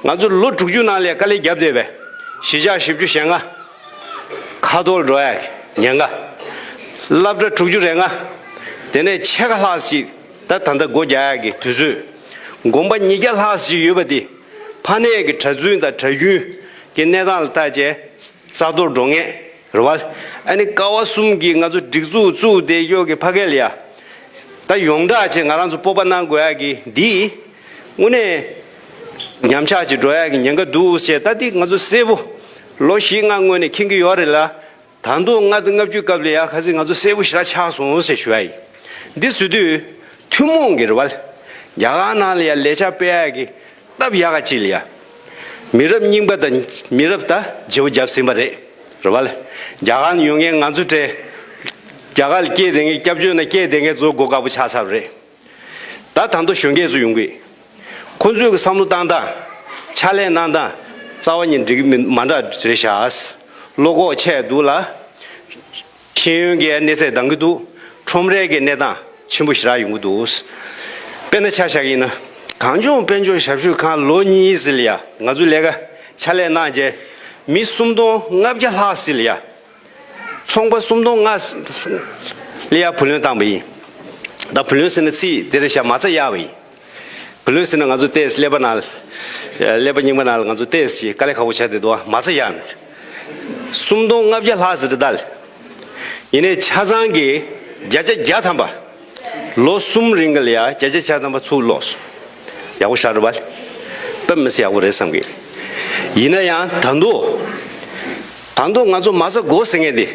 ང་ཚོ་ལོ་དྲུག་ཅུ་ནང་ལ་ཡང་དཀའ་ལས་བརྒྱབ་བསྡད་པས་གཞིས་ཆགས་བཞི་བཅུ་ཞེ་ལྔ་ཁ་ཐོར་འགྲོ་ཡ་ཉེན་ཁ། སློབ་གྲྭ་དྲུག་ཅུ་རེ་ལྔ། དེ་ནས་ཕྱེད་ཀ་ལྷག་ཅིག་ད་ད་ལྟ་སྒོ་རྒྱག་ཡ་གི་དུས་ཚོད། དགོན་པ་ཉིས་བརྒྱ་ལྷག་ཅིག་ཡོད་པ་དེ་ཕ་ནས་ཀྱི་གྲྭ་བཙུན་དང་གྲྭ་རྒྱུན་གྱི་གནས་སྟངས་ལ་བལྟས་བྱས་རྩ་གཏོར་འགྲོ་ངེས་རེད་བ། ཨ་ནི་ཀ་བ་གསུམ་གྱི་ང་ཚོ་སྒྲིག་འཛུགས་བཙུགས་བསྡད་ཡོད་ཀྱི་ཕ་གི་ལ་ཡ། ད་ཡོངས་གྲགས་བྱས་ང་རང་ཚོ་སྤོབས་པ་གནང་དགོས་ཡ་གི་འདི་དངོས་གནས་ཉམས་ཆག་ཅིག་འགྲོ་ཡ་གི་ཉེན་ཁ་འདུག་ཟེར་ད་འདི་ང་ཚོ་གསལ་པོ་ལོ་བཞི་ལྔ་སྔོན་ནས་མཁྱེན་གྱི་ཡོད་རེད་ལ། ད་དུང་ལྔ་དང་ལྔ་བཅུའི་སྐབས་ལ་ཡ་ཁ་སང་ང་ཚོ་གསལ་པོ་ཞེ་དྲག་ཆགས་སོང་ཟེར་ཞུ་ཡ་ཡིན། འདི་ཟེར་དུས་ཐུན་མོང་གི་རེད་བ། རྒྱ་གར་ནང་ལ་ཡ་ལས་འཆར་སྤེལ་ཡ་གི་སྟབས་ཡག་ག་ཅིག་ལ་ཡ། མི་རབས་རྙིང་པ་དང་མི་རབས་ད་བརྗེ་པོ་བརྒྱབ་ཟིན་པ་རེད། རེད་བ། རྒྱ་གར་ནས་ཡོང་མཁན་ང་ཚོ་གྲས་རྒྱ་གར་ལ་སྐྱེས་བསྡད་མཁན་སྐྱབས་བཅོལ་ནང་སྐྱེས་བསྡད་མཁན་ཚོ་མགོ་དཀར་པོ་ཆགས་ཚར་བ་རེད། ད་ད་དུང་གཞོན་སྐྱེས་ཚོ་ཡོང་གི། ཁོ་ཚོའི་གི་བསམ་བློ་བཏང་སྟངས། ཕྱག་ལས་གནང་སྟངས། རྩ་བ་ཉིད་འགྲིག་གི་མི་མ་འདྲ་རེད་ཤག་བློ་ཁོག་ཆེ་འདུག་ལ། ཤེས་ཡོན་གྱི་གནས་ཚད་འདང་གི་འདུག་ཁྲོམ་རའི་གི་གནས་སྟངས་ཆེན་པོ་ཞེ་དྲག་ཡོང་གི་འདུག་དཔེར་ན་ཆ་བཞག་ཡིན་ན། གངས་ལྗོངས་དཔལ་འབྱོར་ཞབས་ཞུ་ཁང་ལོ་གཉིས་ཟིན་ལ་ཡ་ང་ཚོ་ལས་ཀ་ཕྱག་ལས་གནང་རྗེས་མི་སུམ་སྟོང་ལྔ་བརྒྱ་ལྷག་ཟིན་ལ་ཡ། ཚོང་པ་སུམ་སྟོང་ལྔ་ལ་ཡ་བུ་ལོན་བཏང་པ་ཡིན། ད་བུ་ལོན་ཟེར་ན་ཚིག་དེ་རེད་ཤག་མ་རྩ་གཡར་བ་ཡིན། བུ་ལོན་ཟེར་ན་ང་ཚོ་ཏོག་ཙམ་ཀླད་པ་ནང་ཀླད་པ་རྙིང་པ་ནང་ལ་ང་ཚོ་ཏོག་ཙམ་ཞིག་དཀའ་ལས་ཁག་པོ་ཆགས་བསྡད་འདུག་མ་རྩ་གཡར་ནས། སུམ་སྟོང་ལྔ་བརྒྱ་ལྷག་ཟེར་ད་ལ། ཡིན་ནའི་ཆ་ཚང་གི་བརྒྱ་ཆ་བརྒྱ་ཐམ་པ། ལོ་གསུམ་རིང་གི་ལ་ཡ་བརྒྱ་ཆ་བརྒྱ་ཐམ་པ་ཚུར་ལོག་སོང་། ཡག་པོ་ཞེ་དྲག་རེད་བ། དཔེ་མི་སྲིད་ཡག་པོ་རེད་བསམ་གི། ཡིན་ན་ཡང་ད་དུང་། ད་དུང་ང་ཚོ་མ་རྩ་དགོས་ཟེར་མཁན་དེ།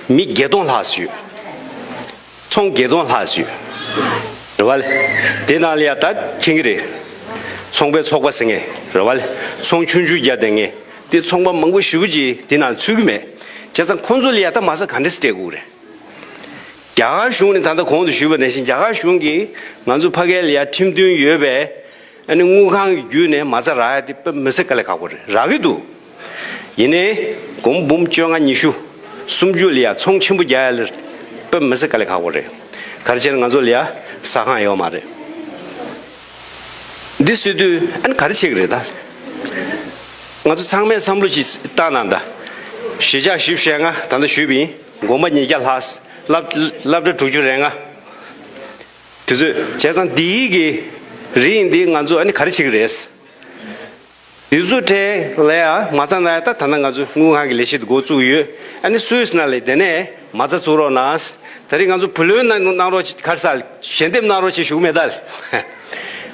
མི་བརྒྱད་སྟོང་ལྷག་ཙམ་ཡོད། ཚོང་བརྒྱད་སྟོང་ལྷག་ཙམ་ཡོད། རེད་བ་ལེ། དེ་ནང་ལ་ཡ་ད་མཁྱེན་གི་རེད། ཚོང་པའི་ཚོགས་པ་ཟེར་མཁན་རེད་བ་ལེ། ཚོང་ཆུང་ཆུང་རྒྱག་བསྡད་མཁན་དེ་ཚོང་པ་མང་པོ་ཞེ་པོ་ཅིག་དེ་ནང་ཚུད་གི་མེད། བྱས་ཙང་ཁོང་ཚོ་ལ་ཡ་ད་མ་རྩ་ག་འདྲ་སེ་སྤྲད་དགོས་རེད། རྒྱ་གར་གཞུང་ནས་ད་ལྟ་གོང་དུ་ཞུས་པ་ནང་བཞིན་རྒྱ་གར་གཞུང་གིས་ང་ཚོ་ཕ་གི་ལ་ཡ་ཁྲིམས་མཐུན་ཡོད་པའི་ཨ་ནི་དངུལ་ཁང་གི་བརྒྱུད་ནས་མ་རྩ་རག་ཡ་དེ་དཔེ་མི་སྲིད་དཀའ་ལས་ཁག་པོ་རེད། རག་གི་འདུག་ཡིན་ནའི་སྒོར་འབུམ་བཅོ་ལྔ་ཉི་ཤུ་སུམ་ཅུ་ལ་ཡ་ཚོང་ཆེན་པོ་རྒྱག་ཡ་ལ་དཔེ་མི་སྲིད་དཀའ་ལས་ཁག་པོ་རེད། ག་རེ་བྱས་ན་ང་ཚོ་ལ་ཡ་ཟ་ཁང་ཡོད་མ་རེད། འདི་ཟེར་དུས་ཨ་ནི་ག་རེ་བྱེད་ཀྱི་རེད་ད། ང་ཚོ་ཚང་མས་བསམ་བློ་ཅིག་བཏང་གནང་ད། གཞིས་ཆགས་བཞི་བཅུ་ཞེ་ལྔ་ད་ལྟ་ཞུས་པ་ཡིན། དགོན་པ་ཉིས་བརྒྱ་ལྷག་སློབ་སློབ་གྲྭ་དྲུག་ཅུ་རེ་ལྔ། དུས་ཚོད་བྱས་ཙང་འདིའི་གི་རིང་འདི་ང་ཚོ་ཨ་ནི་ག་རེ་བྱེད་ཀྱི་རེད། དུས་ཚོད་དེ་ལ་ཡ་མ་རྩ་ན་ཡ་ད་ད་ལྟ་ང་ཚོ་དངུལ་ཁང་གི་ལས་གཞི་འདི་འགོ་བཙུགས་ཡོད། ཨ་ནི་སུད་སི་ནང་ལ་དེ་ནས་མ་རྩ་བཙུགས་རོགས་གནང་། ད་རེས་ང་ཚོ་བུ་ལོན་གནང་གནང་རོགས་ག་རེ་ཟ་ཞལ་འདེབས་གནང་རོགས་ཅེས་ཞུ་གི་མེད་ད།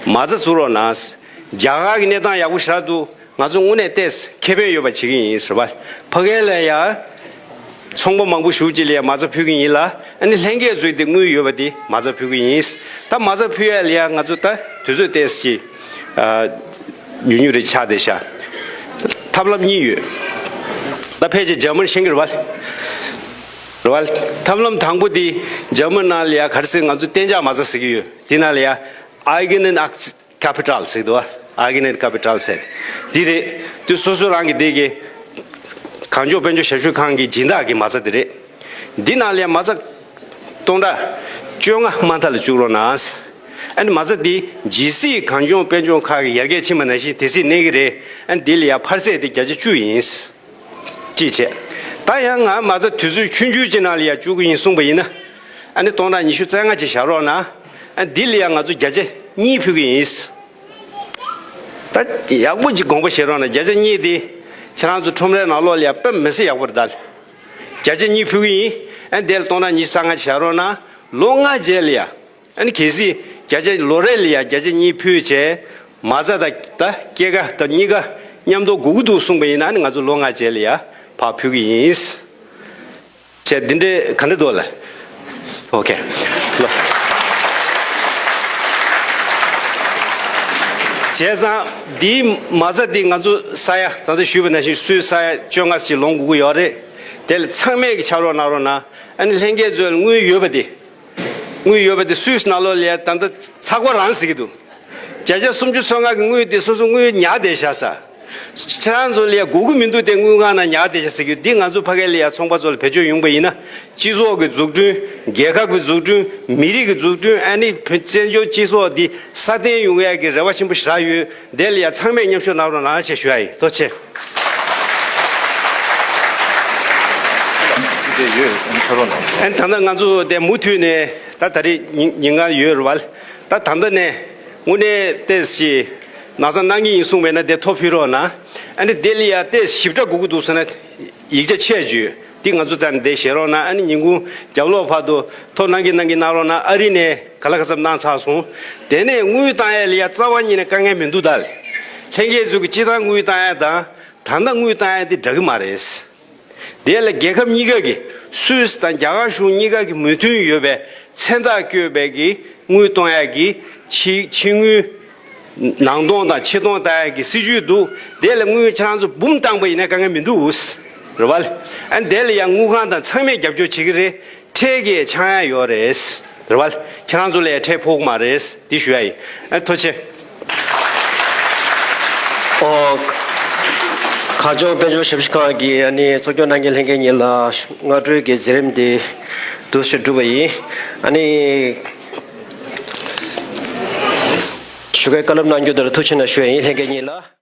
མ་རྩ་བཙུགས་རོགས་གནང་། རྒྱ་གར་གྱི་གནས་སྟངས་ཡག་པོ་ཞེ་དྲག་འདུག་ང་ཚོ་དངོས་གནས་ཏོག་ཙམ་ཁེ་ཕན་ཡོད་པ་བྱེད་ཀྱི་ཡིན་ཟེར་བ། ཕ་གི་ལ་ཡ། ཚོང་པ་མང་པོ་ཞེ་པོ་ཅིག་ལ་ཡ་མ་རྩ་ཕུལ་གྱི་ཡིན་ལ། ཨ་ནི་ལྷན་རྒྱས་ཚོས་དེ་དངུལ་ཡོད་པ་དེ་མ་རྩ་ཕུལ་གྱི་ཡིན། ད་མ་རྩ་ཕུལ་ཡ་ལ་ཡ་ང་ཚོ་ད་དུས་ཚོད་ཏོག་ཙམ་ཅིག་ཨ། ཉུང་ཉུང་རེ་ཆགས་བསྡད་ཤག་ཐབས་ལམ་གཉིས་ཡོད། ད་ཕལ་ཆེར་འཇར་མན་ཤེས་ཀྱི་རེད་བ། རེད་བ། ཐབས་ལམ་དང་པོ་དེ་འཇར་མན་ནང་ལ་ཡ་ག་རེ་ཟེར་ང་ཚོ་གཏན་འཇགས་མ་རྩ་ཟེར་གྱི་ཡོད། དེ་ནང་ལ་ཡ་Eigenaktienkapital ཟེར་འདུག་བ། Eigenkapital ཟེར། འདི་རེད། དེ་སོ་སོ་རང་གི་དེ་གི་གངས་ལྗོངས་དཔལ་འབྱོར་ཞབས་ཞུ་ཁང་གི་སྦྱིན་བདག་གི་མ་རྩ་དེ་རེད། འདི་ནང་ལ་ཡ་མ་རྩ་སྟོང་ཕྲག་བཅོ་ལྔ་མ་མཐའ་ལ་བཅུག་རོགས་གནང་། ཨ་ནི་མ་རྩ་འདི་ཇི་སྲིད་གངས་ལྗོངས་དཔལ་འབྱོར་ཁག་གི་ཡར་རྒྱས་ཕྱིན་པ་ནང་བཞིན་དེ་སྲིད་གནས་ཀྱི་རེད། ཨ་ནི་འདི་ལ་ཡ་འཕར་ཚད་དེ་བརྒྱ་ཆ་བཅུ་ཡིན། ཅེས་བྱས། ད་ཡང་ང་མ་རྩ་དུས་ཚོད་ཆུང་ཆུང་ཅིག་ནང་ལ་ཡ་བཅུག་གི་ཡིན་གསུངས་པ་ཡིན་ན། ཨ་ནི་སྟོང་ཕྲག་ཉི་ཤུ་རྩ་ལྔ་ཅིག་བཞག་རོགས་གནང་། ཨ་ནི་འདི་ལ་ཡ་ང་ཚོ་བརྒྱ་ཆ་གཉིས་ཕུལ་གི་ཡིན། ད་ཡག་པོ་ཅིག་དགོངས་པ་བཞེས་རོགས་གནང་། བརྒྱ་ཆ་གཉིས་དེ་ཁྱེད་རང་ཚོ་ཁྲོམ་རའི་ནང་ལོགས་ལ་ཡ་དཔེ་མི་སྲིད་ཡག་པོ་རེད་ད། བརྒྱ་ཆ་གཉིས་ཕུལ་གི་ཡིན། ཨ་ནི་དེ་ལ་སྟོང་ཕྲག་ཉི་ཤུ་རྩ་ལྔ་ཅིག་བཞག་རོགས་གནང་། ལོ་ལྔ་རྗེས་ལ་ཡ། ཨ་ནི་གལ་སྲིད་བརྒྱ་ཆ་ལོ་རེ་ལ་ཡ་བརྒྱ་ཆ་གཉིས་ཕུལ་བྱས། མ་རྩ་དང་ད་སྐྱེད་ཀ་དང་གཉིས་ཀ་མཉམ་དུ་དགོས་ཀྱི་འདུག་གསུངས་པ་ཡིན་ན། ཨ་ནི་ང་ཚོ་ལོ་ལྔ་རྗེས་ལ་ཡ་ཕར་ཕུལ་གྱི་ཡིན། བྱས་འདི་འདྲའི་ག་འདྲ་འདུག་ལ། ཨོ་ཁེ། ལོ། བྱས་ཙང་འདིའི་མ་རྩ་འདི་ང་ཚོ་ས་ཡ་ད་ལྟ་ཞུས་པ་ནང་བཞིན་སུད་ས་ཡ་བཅོ་ལྔ་ཞིག་ལོངས་དགོས་ཀྱི་ཡོད་རེད། དེ་ལ་ཚང་མས་ཀྱི་ཕྱག་རོགས་གནང་རོགས་གནང་། ཨ་ནི་ལྷན་རྒྱས་ཚོས་དངུལ་ཡོད་པ་དེ། དངུལ་ཡོད་པ་དེ་སུད་སི་ནང་ལོགས་ལ་ཡ་ད་ལྟ་ཚགས་པར་རང་ཟེར་གྱི་འདུག་བརྒྱ་ཆ་སུམ་ཅུ་སོ་ལྔ་གི་དངུལ་དེ་སོ་སོ་དངུལ་ཉར་བསྡད་བཞག་ས། ཁྱེད་རང་ཚོ་ལ་ཡ་དགོས་ཀྱི་མི་འདུག་སྟེ། དངུལ་ཁང་ནང་ཉར་བསྡད་བཞག་ཟེར་གྱི་འདི། ང་ཚོ་ཕ་གི་ལ་ཡ་ཚོང་པ་ཚོ་ལ་བེད་སྤྱོད་ཡོང་པ་ཡིན་ན། སྤྱི་ཚོགས་ཀྱི་འཛུགས་སྐྲུན། རྒྱལ་ཁབ་ཀྱི་འཛུགས་སྐྲུན། མི་རིགས་ཀྱི་འཛུགས་སྐྲུན། ཨ་ནི་བོད་བཙན་བྱོལ་སྤྱི་ཚོགས་འདི་སྲ་བརྟན་ཡོང་ཡ་གི་རེ་བ་ཆེན་པོ་ཞེ་དྲག་ཡོད། དེ་ལ་ཡ་ཚང་མས་མཉམ་ཞུགས་གནང་རོགས་གནང་ཞེས་ཞུ་ཡ་ཡིན། ཐུགས་རྗེ་ཆེ། ཨན་ད་ལྟ་ང་ཚོ་དེ་མུ་མཐུད་ནས་ད་ད་རེས་ཉིན་ཉིན་གང་ཡོད་རེད་བ། ད་ད་ལྟ་ནས་དངོས་གནས་ཏོག་ཙམ་གནང་གི་ཡིན་གསུངས་པས་ན་དེ་ཐོ་ཕུལ་རོགས་གནང་། ཨ་ནི་དེ་ལ་ཡ་ཏོག་ཙམ་ཞིབ་ཕྲ་དགོས་ཀྱི་འདུག་ཟེར་ན་ཡིག་ཆ་ཆད་བརྗོད་འདི་ང་ཚོ་རྩ་ནས་དེ་བཞེས་རོགས་གནང་། ཨ་ནི་ཉིན་གུང་རྒྱབ་ལོགས་བར་དུ་ཐོ་གནང་གི་གནང་གི་གནང་རོགས་གནང་། ཨ་རི་ནས་ག་ལ་ག་ཚབ་གནང་ཚར་སོང་། དེ་ནས་དངུལ་བཏང་ཡ་ལ་ཡ་རྩ་བ་ཉིད་ནས་དཀའ་ངལ་མི་འདུག་ད་ལྷན་རྒྱས་ཚོ་གི་སྤྱི་བཏང་དངུལ་བཏང་ཡ་དང་ད་ལྟ་དངུལ་བཏང་ཡ་དེ་འདྲ་གི་མ་རེད། དེ་ལ་རྒྱལ་ཁབ་གཉིས་ཀ་གི་སུད་སི་དང་རྒྱ་གར་གཞུང་གཉིས་ཀ་གི་མོས་མཐུན་ཡོད་པའི་མཚན་རྟགས་བཀོད་པའི་གི་དངུལ་གཏོང་ཡ་གི་ཕྱི་ཕྱི་དངུལ་ནང་གཏོང་དང་ཕྱི་གཏོང་བཏང་ཡ་གི་སྲིད་ཇུས་འདུག་དེ་ལ་དངུལ་ཁྱེད་རང་ཚོ་འབུམ་བཏང་པ་ཡིན་ན་དཀའ་ངལ་མི་འདུག་རེད་བ། ཨ་ནི་དེ་ལ་ཡང་དངུལ་ཁང་དང་ཚང་མས་རྒྱབ་སྐྱོར་བྱེད་ཀྱི་རེད། ཁྲལ་གྱི་ཆག་ཡ་ཡོད་རེད། རེད་བ། ཁྱེད་རང་ཚོ་ལ་ཡ་ཁྲལ་ཕོག་གི་མ་རེད། འདི་ཞུ་ཡ་ཡིན། ཨ་ཐུགས་རྗེ་ཆེ། ཨོ། གངས་ལྗོངས་དཔལ་འབྱོར་ཞབས་ཞུ་ཁང་གི་ཨ་ནི་གཙོ་སྐྱོང་གནང་མཁན་ལྷན་རྒྱས་གཉིས་ལ་སྔ་དྲོའི་གི་མཛད་རིམ་འདི་འདུག་སེ་གྲུབ་པ་ཡིན། ཨ་ནི་ཞུ་སྐུལ་བཀའ་སློབ་གནང་རྒྱུ་དེར་ཐུགས་ཆེ་གནང་ཞུ་ཡ་ཡིན། ལྷན་རྒྱས་གཉིས་ལ།